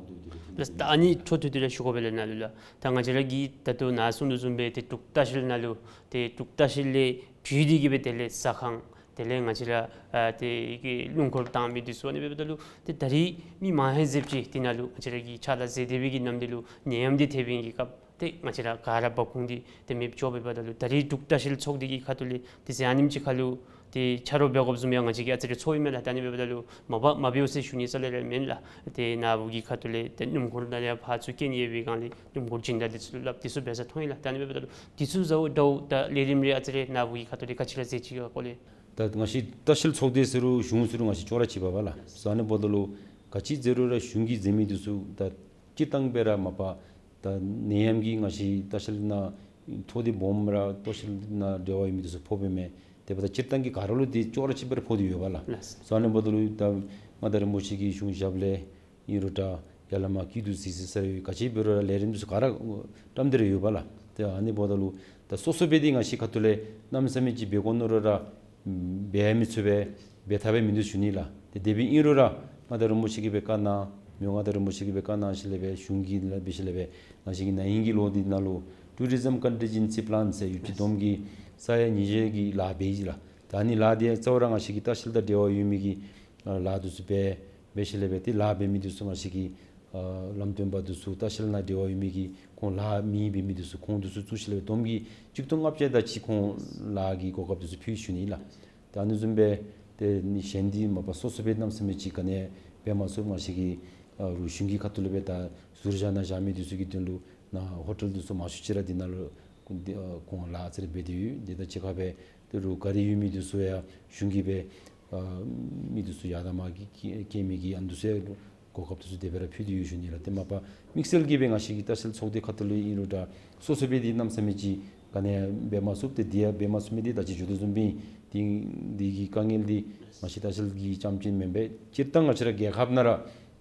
བཏུབ་སྟེ་ར་ལགས། ད་ཨ་ནི་འཕྲོ་མཐུད་དེ་ར་ཞུ་དགོ་པས་ལགས་ནཱ་ལུ་ལགས། ད་ང་བཅས་ར་གིས་ད་ལྟོ་ནཱ་གསུངས་དོ་བཟུམ་སྦེ་ཏེ་འབྲུག་ལྟ་བཤལ་ནང་ལུ་ཏེ་འབྲུག་ལྟ་བཤལ་ལས་བརྒྱུད་དེ་གིས་སྦེ་དེ་ལས་ཟ་ཁང་དེ་ལས་ང་བཅས་ར་ཨ་ཏེ་གི་སྣུམ་འཁོར་བཏང་མི་འདི་ཚུ་ཨ་ནི་འབདཝ་ད་ལུ་ཏེ་ད་རིས་མི་མང་ཧེང་ཟེརཝ་ཅིག་འདི་ནང་ལུ་ང་བཅས་ར་གི་ཕྱག་ལཱ་མཛད་དེ་སྦེ་གི་ནམ་འདི་ལུ་ནད་ཡམས་འདི་ཐེབས་པའི་གི་སྐབས་ཏེ་ང་བཅས་ར་ག་ར་འབབ་ཁུངས་འདི་ཏེ་མེདཔ་འགྱོ་བའི་འབདཝ་ད་ལུ་ད་རིས་འབྲུག་ལྟ་བཤལ་ཚོགས་སྡེ་གི་ཁ་ཐུག་ལས་ཏེ་ཟེར་ཨ་ནེམ་ཅིག་ཁར་ལུ་ཏེ་ཆ་རོགས་འབད་དགོཔ་བཟུམ་ཡང་ང་བཅས་ཀྱིས་ཨ་ཙི་རེ་ཚོརཝ་ཨིན་མས་ལགས། ད་ཨ་ནི་འབདཝ་ད་ལུ་མ་འབད་མ་འབདཝ་ཟེར་ཞུ་ནི་རྩ་ལས་ར་མེན་ལགས། ཏེ་ནཱ་བུ་གི་ཁ་ཐུག་ལས་ཏེ་སྣུམ་འཁོར་ནང་ལས་ཕར་ཚུར་སྐྱེལ་ནི་ཡོད་པའི་སྒང་ལས་སྣུམ་འཁོར་སྦྱིན་བདག་འདི་ཚུ་ལུ་སླབ་འདི་ཚུ་འབད་ས་མཐོང་ཡི་ལགས། ད་ཨ་ནི་འབདཝ་ད་ལུ་འདི་ཚུ་ཟཝ་ད་ད་ལས་རིམ་རེ་ཨ་ཙི་རེ་ནཱ་བུ་གི་ཁ་ཐུག་ལས་ག་ཅི་ར་མཛད་ཅི་ག་སྐོར་ལས། ད་ང་བཅས་ལྟ་བཤལ་ཚོགས་སྡེ་ཟེར་རུང་གཞུང་ཟེར་རུང་ང་བཅས་ཅོག་ར་གཅིག་པ་པས་ལགས། ཟེར་ཨ་ནི་འབདཝ་ད་ལུ་ག་ཅི་ཟེར་རུང་ར་གཞུང་གིས་མཛད་མི་འདི་ཚུ་ད་སྤྱིར་བཏང་སྦེ་ར་མ་པ་ད་ནད་ཡམས་ཀྱིས་ང་བཅས་ལྟ་བཤལ་ནང་ཐོ་འདི་སྦོམ་ར་ལྟ་བཤལ་ནང་འབྲེལ་བ་ཡོད་མི་འདི་ཚུ་ཕོགཔ་ཨིན་མས། དེ་འབདཝ་ད་སྤྱིར་བཏང་གི་ག་ར་ལུ་འདི་ཅོག་ར་གཅིག་པ་ར་ཕོག་སྟེ་ཡོད་པས་ལགས། ལགས། ཟེར་ཨ་ནི་འབདཝ་ད་ལུ་ད་མངའ་བདག་རིན་པོ་ཆེ་གི་གཞུང་ཞབས་ལས་ཨིན་རུང་འདྲ་ཡར་ལས་མར་སྐྱིད་སྡུག་གཟིགས་གཟིགས་ས་རེ་ཡོད་ག་ཅི་འབད་རུང་ར་ལས་རིམ་འདི་ཚུ་ག་ར་བཀྲམ་སྟེ་ར་ཡོད་པས་ལགས། ཏེ་ཨ་ནི་འབདཝ་ད་ལུ་ད་སོ་སོ་སྦེ་འདི་ང་བཅས་ཁ་ཐུག་ལས་གནམ་མེད་ས་མེད་ཅིག་འབད་དགོ་མནོ་རུང་ར་འབད་མི་ཚུགས་པས། འབད་ཐབས་མིན་འདུག་ཞུ་ནི་ལགས། ཏེ་དེ་སྦེ་ཨིན་རུང་ར་མངའ་བདག་རིན་པོ་ཆེ་གིས་སྦེ་བཀའ་གནང་ མི་དབང་མངའ་བདག་རིན་པོ་ཆེ་གིས་སྦེ་བཀའ་གནང་ཞིནམ་ལས་སྦེ་གཞུང་གིས་ལགས་འབད་ཞིནམ་ལས་སྦེ་ང་བཅས་ཀྱི་ན་ཧིང་གི་ལོ་འདི་ནང་ལུ་tourism contingency plan ཟེར་ཡུདཔ་ཅིག་བསྡོམས་ཀྱི་ས་ཡ་ཉིས་བརྒྱ་གི་ལཱ་འབད་ཡི་ལགས། ད་ཨ་ནི་ལཱ་འདི་ཡང་རྩ་བ་ར་ང་བཅས་ཀྱི་ལྟ་བཤལ་དང་འབྲེལ་བ་ཡོད་མི་གི་ཨ་ལཱ་འདི་ཚུ་འབད་འབད་ཞིནམ་ལས་སྦེ་ཏེ་ལཱ་འབད་མི་འདི་ཚུ་ང་བཅས་ཀྱི་ཨ་ལམ་སྟོན་པ་འདི་ཚུ་ལྟ་བཤལ་ནང་འབྲེལ་བ་ཡོད་མི་གི་ཁོང་ལཱ་མེདཔ་འབད་མི་འདི་ཚུ་ཁོང་འདི་ཚུ་བཙུགས་ཞིནམ་ལས་སྦེ་བསྡོམས་ཀྱི་གཅིག་སྟོང་ལྔ་བརྒྱ་དེ་ཅིག་ཁོང་ལཱ་གི་གོ་སྐབས་འདི་ཚུ་ཕུལ་ཞུ་ནི་ལགས། ད་ཨ་ནི་བཟུམ་སྦེ་ཏེ་ཨ་ནི་གཞན་འདི་མ་པ་སོ་སོ་སྦེ་གནམ་མེད་ས་མེད་ཅིག་ག་ནི་འབད་མ་ཚུགས། ང་བཅས་ཀྱི་ཨ་རུང་གཞུང་གི་ཁ་ཐུག་ལས་སྦེ་ད་ཟུར་བཞག་ནང་བཞག་མི་འདི་ཚུ་གི་དོན་ལུ་ནཱ་ཧོ་ཊེལ་འདི་ཚུ་མང་ཤོས་ཅིག་ར་འདི་ནང་ལུ་ཁོང་འདི་ཨ་ཁོང་ལཱ་ཨ་ཙི་རེ་འབད་དེ་ཡོད། དེ་དང་གཅིག་ཁར་སྦེ་ཏེ་རུང་ག་ར་ཡོད་མི་འདི་ཚུ་ཡང་གཞུང་གིས་སྦེ་ཨ་མི་འདི་ཚུ་ཡར་དང་མར་གྱི་སྐྱེལ་མི་གི་ཨ་ནི་འདི་ཚུ་ཡང་གོ་སྐབས་འདི་ཚུ་དེ་སྦེ་ར་ཕུལ་ཏེ་ཡོད་ཞུ་ནི་ལགས། ཏེ་མ་པ་དམིགས་བསལ་གྱིས་སྦེ་ང་བཅས་ཀྱི་ལྟ་བཤལ་ཚོགས་སྡེ་ཁ་ཐུག་ལས་ཨིན་རུང་འདྲ་སོ་སོ་སྦེ་འདི་གནམ་མེད་ས་མེད་ཅིག་ག་ནི་འབད་མ་ཚུགས། ཏེ་འདི་ཡང་འབད་མ་ཚུགས་མི་འདི་ད་ཅི་ཞུ་དོ་བཟུམ་སྦེ་འདི་འདི་གི་དཀའ་ངལ་འདི་ང་བཅས་ལྟ་བཤལ་གྱི་རྐྱངམ་ཅིག་མེན་པས། སྤྱིར་བཏང་ང་བཅས་ར་རྒྱལ་ཁབ་ནང་ར་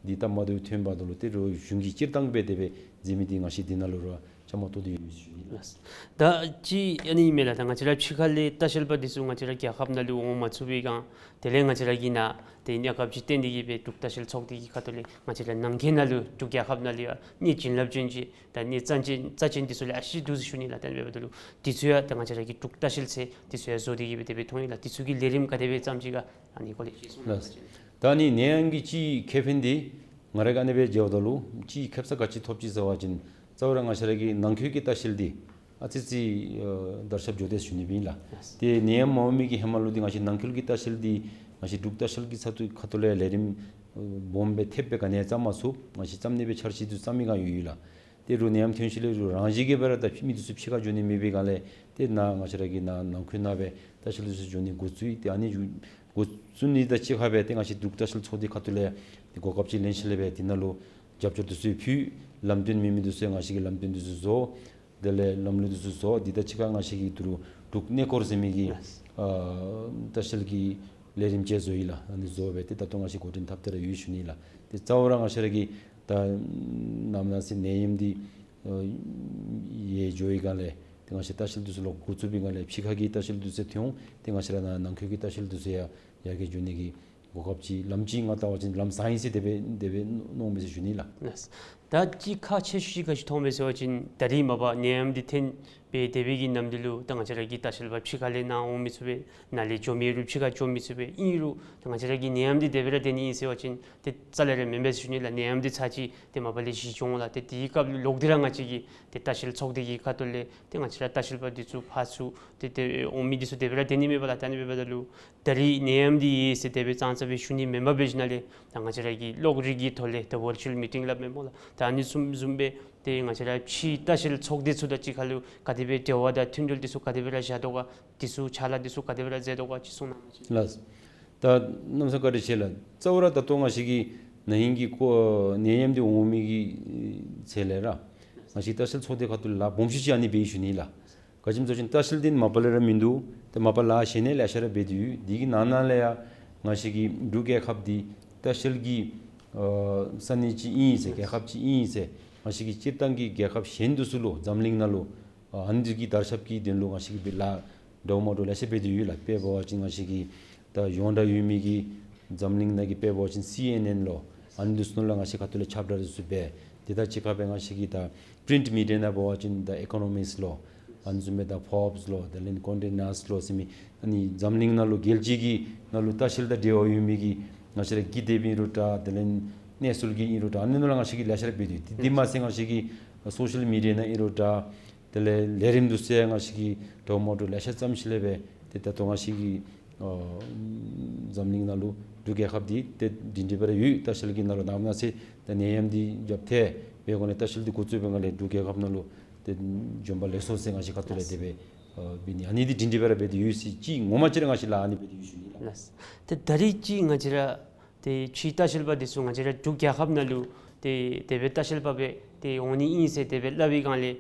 འདི་སྟབས་མ་བདེཝ་ཐོན་པ་ད་ལུ་ཏེ་རུང་གཞུང་གིས་སྤྱིར་བཏང་སྦེ་དེ་སྦེ་མཛད་མི་འདི་ང་བཅས་འདི་ནང་ལུ་ར་བཅའ་མར་གཏོགས་ཏེ་ཡོད་ཟེར་ཞུ་ནི་ལགས། ད་ཅི་ཨ་ནི་ཨིན་མས་ལགས། ད་ང་བཅས་ར་ཕྱི་ཁ་ལས་ལྟ་བཤལ་པ་འདི་ཚུ་ང་བཅས་ར་རྒྱལ་ཁབ་ནང་ལུ་འོང་མ་ཚུགས་པའི་སྒང་དེ་ལས་ང་བཅས་ར་གིས་ནཱ་ཏེ་གནས་སྐབས་ཅིག་བཏོན་ཏེ་གིས་སྦེ་འབྲུག་ལྟ་བཤལ་ཚོགས་སྡེ་གི་ཁ་ཐུག་ལས་ང་བཅས་ར་ནང་འཁོད་ནང་ལུ་འབྲུག་རྒྱལ་ཁབ་ནང་ལུ་ཡང་གནས་བྱིན་རླབས་ཅན་ཅིག་ད་གནས་རྩ་ཅན་རྩ་ཅན་འདི་ཚུ་ལས་ཨ་ཤི་འདུག་ཟེར་ཞུ་ནི་ལགས། ད་ཨ་ནི་འབདཝ་ད་ལུ་འདི་ཚུ་ཡང་ད་ང་བཅས་ར་གི་འབྲུག་ལྟ་བཤལ་ཟེར་འདི་ཚུ་ཡང་བཟོ་སྟེ་གིས་སྦེ་དེ་སྦེ་མཐོང་ཡི་ལགས། འདི་ཚུ་གི་ལས་རིམ་ག་དེ་སྦེ་བརྩམས་ཅི་ག་ཨ་ནི་སྐོར་ལས་ཅིག་གསུང་གནང་། ལགས། ད་ཨ་ནི་ནད་ཡམས་ཀྱི་ཅིག་ཁེ་ཕན་འདི་ང་ར་གིས་ཨ་ནི་སྦེ་མཇལཝ་ད་ལུ་ཅིག་ཁེབ་ས་ག་ཅི་ཐོབ་ཅི་ཟེར་བ་ཅིན་རྩ་བ་ར་ང་བཅས་ར་གི་ནང་འཁོད་ཀྱི་ལྟ་བཤལ་འདི་ཨ་ཙི་ཅིག་ཨ་དར་ཁྱབ་འགྱོ་དེས་ཞུ་ནི་སྦེ་ཨིན་ལགས། ལགས། ཏེ་ནད་ཡམས་མ་འོང་མི་གི་ཧེ་མ་ལུ་འདི་ང་བཅས་ནང་འཁོད་ཀྱི་ལྟ་བཤལ་འདི་ང་བཅས་འབྲུག་ལྟ་བཤལ་གྱི་ཚ་ཐུག་ཁ་ཐུག་ལས་ལས་རིམ་ཨ་སྦོམ་སྦེ་ཐེབས་སྦེ་ག་ནི་ཡང་བརྩམ་མ་ཚུགས། ང་བཅས་བརྩམ་ནི་སྦེ་འཆར་གཞི་འདི་བརྩམ་མི་ག་ཡོད་ཡོད་ལགས། ཏེ་རུང་ནད་ཡམས་ཐོན་ཞིནམ་ལས་རུང་རང་བཞིན་གྱིས་སྦེ་ར་ད་མི་འདི་ཚུ་ཕྱི་ཁར་འགྱོ་ནི་མེད་པའི་སྒང་ལས་ཏེ་ནཱ་ང་བཅས་ར་གི་ནཱ་ནང་འཁོད་ནང་སྦེ་ལྟ་བཤལ་འདི་ཚུ་འགྱོ་ནི་འགོ་བཙུགས་ཡི། ཏེ་ཨ་ནི་འགོ་བཙུགས་ནི་དང་གཅིག་ཁར་སྦེ་ཏེ་ང་བཅས་འབྲུག་ལྟ་བཤལ་ཚོགས་སྡེ་ཁ་ཐུག་ལས་ཏེ་གོ་སྐབས་ཅིག་ལེན་ཞིནམ་ལས་སྦེ་འདི་ནང་ལུ་རྒྱབ་སྐྱོར་འདི་ཚུ་ཕུལ། ལམ་སྟོན་མེད་མི་འདི་ཚུ་ཡང་ང་བཅས་ཀྱིས་ལམ་སྟོན་འདི་ཚུ་བཟོ། དེ་ལས་ལམ་ལུགས་འདི་ཚུ་བཟོ། འདི་དང་གཅིག་ཁར་ང་བཅས་ཀྱིས་ད་རུང་འབྲུག་གནས་སྐོར་ཟེར་མི་གི་ཨ་ལྟ་བཤལ་གྱི་ལས་རིམ་ཅིག་བཟོ་ཡི་ལགས། ཨ་ནི་བཟོ་སྦེ་ཏེ་ད་ལྟོ་ང་བཅས་འགོ་འདྲེན་འཐབ་སྟེ་ར་ཡོད་ཞུ་ནི་ལགས། ཏེ་རྩ་བ་ར་ང་བཅས་ར་གི་ད་ནམ་ན་ཟེར་ནད་ཡམས་འདི་ཨ་ཡལ་འགྱོ་བའི་སྒང་ལས་ཏེ་ང་བཅས་ལྟ་བཤལ་འདི་ཚུ་ལོག་འགོ་བཙུགས་པའི་སྒང་ལས་ཕྱི་ཁ་གི་ལྟ་བཤལ་འདི་ཚུ་ཐོན་འོང་། ཏེ་ང་བཅས་ར་ནཱ་ནང་འཁོད་ཀྱི་ལྟ་བཤལ་འདི་ཚུ་ཡང་ཡར་རྒྱས་འགྱོ་ནི་གི་གོ་སྐབས་ཅིག་ལམ་ཅིག་ང་བལྟ་བ་ཅིན་ལམ་བཟང་ཡི་ཟེར་དེ་སྦེ་དེ་སྦེ་མནོཝ་མས་ཟེར་ཞུ་ནི་ལགས། ལགས། ད་ཅིག་ཁག་ཆེ་ཤོས་ཅིག་ག་ཅི་མཐོངམ་མས་ཟེར་བ་ཅིན་ད་རིས་མ་པ་ནད་ཡམས་འདི་ཐོན་སྦེ་དེ་སྦེ་གི་ནམ་དུས་ལུ་ད་ང་བཅས་ར་གི་ལྟ་བཤལ་པ་ཕྱི་ཁ་ལས་ནཱ་འོང་མི་ཚུགས་པས། ནཱ་ལས་འགྱོ་མི་རུང་ཕྱི་ཁར་འགྱོ་མི་ཚུགས་པས། ཨིན་རུང་ད་ང་བཅས་ར་གི་ནད་ཡམས་འདི་དེ་སྦེ་ར་སྡོད་ནི་ཨིན་ཟེར་བ་ཅིན་ཏེ་རྩ་ལས་ར་མེན་པས་ཟེར་ཞུ་ནི་ལགས། ནད་ཡམས་འདི་ཚར་ཅིག་ཏེ་མ་པ་ལས་ཞི་འགྱོ་འོང་ལགས། ཏེ་དེའི་སྐབས་ལུ་ལོག་སྟེ་ར་ང་བཅས་ཀྱི་ཏེ་ལྟ་བཤལ་ཚོགས་སྡེ་གི་ཁ་ཐུག་ལས་ཏེ་ང་བཅས་ར་ལྟ་བཤལ་པ་འདི་ཚུ་ཕར་ཚུར་ཏེ་ཏེ་འོང་མི་འདི་ཚུ་དེ་སྦེ་ར་སྡོད་ནི་མས་པ་ལགས། ད་ཨ་ནི་འབདཝ་ད་ལུ་ད་རིས་ནད་ཡམས་འདི་ཡོད་ཟེར་དེ་སྦེ་ཙང་ཙ་སྦེ་ཞུ་ནི་མེན་པར་འབད་ཞིནམ་ལས་ད་ང་བཅས་ར་གི་གློག་རིག་གི་ཐོག་ལས་ད་ཝར་ཅུ་ཨལ་མི་ཊིང་སླབ་མས་སྨོ་ལགས། ད་ཨ་ནི་བཟུམ་བཟུམ་སྦེ་ཏེ་ང་བཅས་ར་ཕྱིའི་ལྟ་བཤལ་ཚོགས་སྡེ་ཚུ་དང་གཅིག་ཁར་ལུ་ག་དེ་སྦེ་འབྲེལ་བ་དང་མཐུན་འབྲེལ་འདི་ཚུ་ག་དེ་སྦེ་ར་བཞག་དོ་ག། འདི་ཚུ་ཕྱག་ལཱ་འདི་ཚུ་ག་དེ་སྦེ་ར་མཛད་དོ་ག་ཅིག་གསུང་གནང་། ལགས། ད་གནམ་མེད་ས་མེད་བཀའ་དྲིན་ཆེ་ལགས། རྩ་བ་ར་ད་ལྟོ་ང་བཅས་ཀྱི་ན་ཧིང་གི་ཀོ་ནད་ཡམས་འདི་འོང་མི་གི་ཚེ་ལས་ར་ང་བཅས་ལྟ་བཤལ་ཚོགས་སྡེ་ཁ་ཐུག་ལས་ལཱ་སྦོམ་ཤོས་ཅིག་ཨ་ནི་འབད་ཡི་ཞུ་ནི་ལགས། ག་ཅི་སྨོ་ཟེར་བ་ཅིན་ལྟ་བཤལ་འདི་མ་པ་ལས་ར་མིན་འདུག། ཏེ་མ་པ་ལཱ་གཞན་ལེ་ཤ་ར་འབད་དེ་ཡོད། འདི་གི་ནང་ན་ལས་ཡང་ང་བཅས་ཀྱི་འབྲུག་རྒྱལ་ཁབ་འདི་ལྟ་བཤལ་གྱི་ཨ་ས་གནས་ཅིག་ཨིན་ཟེར་རྒྱལ་ཁབ་ཅིག་ཨིན་ཟེར་ང་བཅས་ཀྱི་སྤྱིར་བཏང་གི་རྒྱལ་ཁབ་གཞན་འདི་ཚུ་ལུ་འཛམ་གླིང་ནང་ལུ་ཨ་ཨ་ནི་འདི་གི་དར་ཁྱབ་ཀྱི་དོན་ལུ་ང་བཅས་ཀྱིས་སྦེ་ལཱ་འདྲཝ་མ་འདྲཝ་ལེ་ཤ་འབད་དེ་ཡོད་ལགས། དཔེ་འབད་བ་ཅིན་ང་བཅས་ཀྱི་ད་ཡོངས་གྲགས་ཡོད་མི་གི་འཛམ་གླིང་ནང་གི་དཔེ་འབད་བ་ཅིན་སི་ཨེན་ཨེན་ལོ་ཨ་ནི་འདི་ཚུ་ནང་ལུ་ང་བཅས་ཁ་ཐུག་ལས་ཁྱབ་བསྒྲགས་འདི་ཚུ་འབད། དེ་དང་གཅིག་ཁར་སྦེ་ང་བཅས་ཀྱི་ད་པི་རིནཊ་མི་ཌི་ཡ་ནང་འབད་བ་ཅིན་ད་ཨི་ཀོ་ནོ་མིསཊ་ལོ་ཨ་ནི་བཟུམ་སྦེ་ད་ཕོརབས་ལོ་དེ་ལས་ཀོན་ཌེ་ནསཊ་ལོ་ཟེར་མི་ཨ་ནི་འཛམ་གླིང་ནང་ལུ་རྒྱལ་སྤྱི་གི་ནང་ལུ་ལྟ་བཤལ་དང་འབྲེལ་བ་ཡོད་མི་གི་ང་བཅས་ར་གི་དེ་སྦེ་ཨིན་རུང་འདྲ་དེ་ལས་གནས་ཚུལ་གྱི་ཨིན་རུང་འདྲ་ཨ་ནི་ནང་ལུ་ང་བཅས་ཀྱིས་ལེ་ཤ་ར་འབད་དེ་ཡོད། དེ་དེ་མ་ཚད་ང་བཅས་ཀྱི་སོ་ཤལ་མི་ཌི་ཡ་ནང་ཨིན་རུང་འདྲ་དེ་ལས་ལས་རིམ་འདི་ཚུ་ཡང་ང་བཅས་ཀྱིས་འདྲཝ་མ་འདྲཝ་ལེ་ཤ་བརྩམས་ཞིནམ་ལས་སྦེ་ཏེ་ད་ལྟོ་ང་བཅས་ཀྱི་ཨ་འཛམ་གླིང་ནང་ལུ་འབྲུག་རྒྱལ་ཁབ་འདི་ཏེ་སྒྲིང་སྒྲི་སྦེ་ར་ཡོད། ལྟ་བཤལ་གྱི་ནང་ལུ་ནམ་ན་ཟེར་ད་ནད་ཡམས་འདི་རྒྱབ་ཐལ་བའི་སྒོ་ལས་ལྟ་བཤལ་འདི་འགོ་བཙུགས་པའི་སྒང་ལས་འབྲུག་རྒྱལ་ཁབ་ནང་ལུ་ཏེ་འབྱོན་པ་ལེགས་སོ་ཟེར་ང་བཅས་ཁ་ཐུག་ལས་དེ་སྦེ་ཨ་འབད་ནི་ཨ་ནི་འདི་སྒྲིང་སྒྲི་སྦེ་ར་འབད་དེ་ཡོད་ཟེར་ཅིག་ངོ་མ་ཅིག་ར་ང་བཅས་ལཱ་ཨ་ནི་འབད་དེ་ཡོད་ཞུ་ནི་ལགས། ལགས། ཏེ་ད་རིས་ཅིག་ང་བཅས་ར་ཏེ་ཕྱིའི་ལྟ་བཤལ་པ་འདི་ཚུ་ང་བཅས་ར་འབྲུག་རྒྱལ་ཁབ་ནང་ལུ་ཏེ་དེ་སྦེ་ལྟ་བཤལ་པ་སྦེ་ཏེ་འོང་ནི་ཨིན་ཟེར་དེ་སྦེ་སླབ་པའི་སྒང་ལས་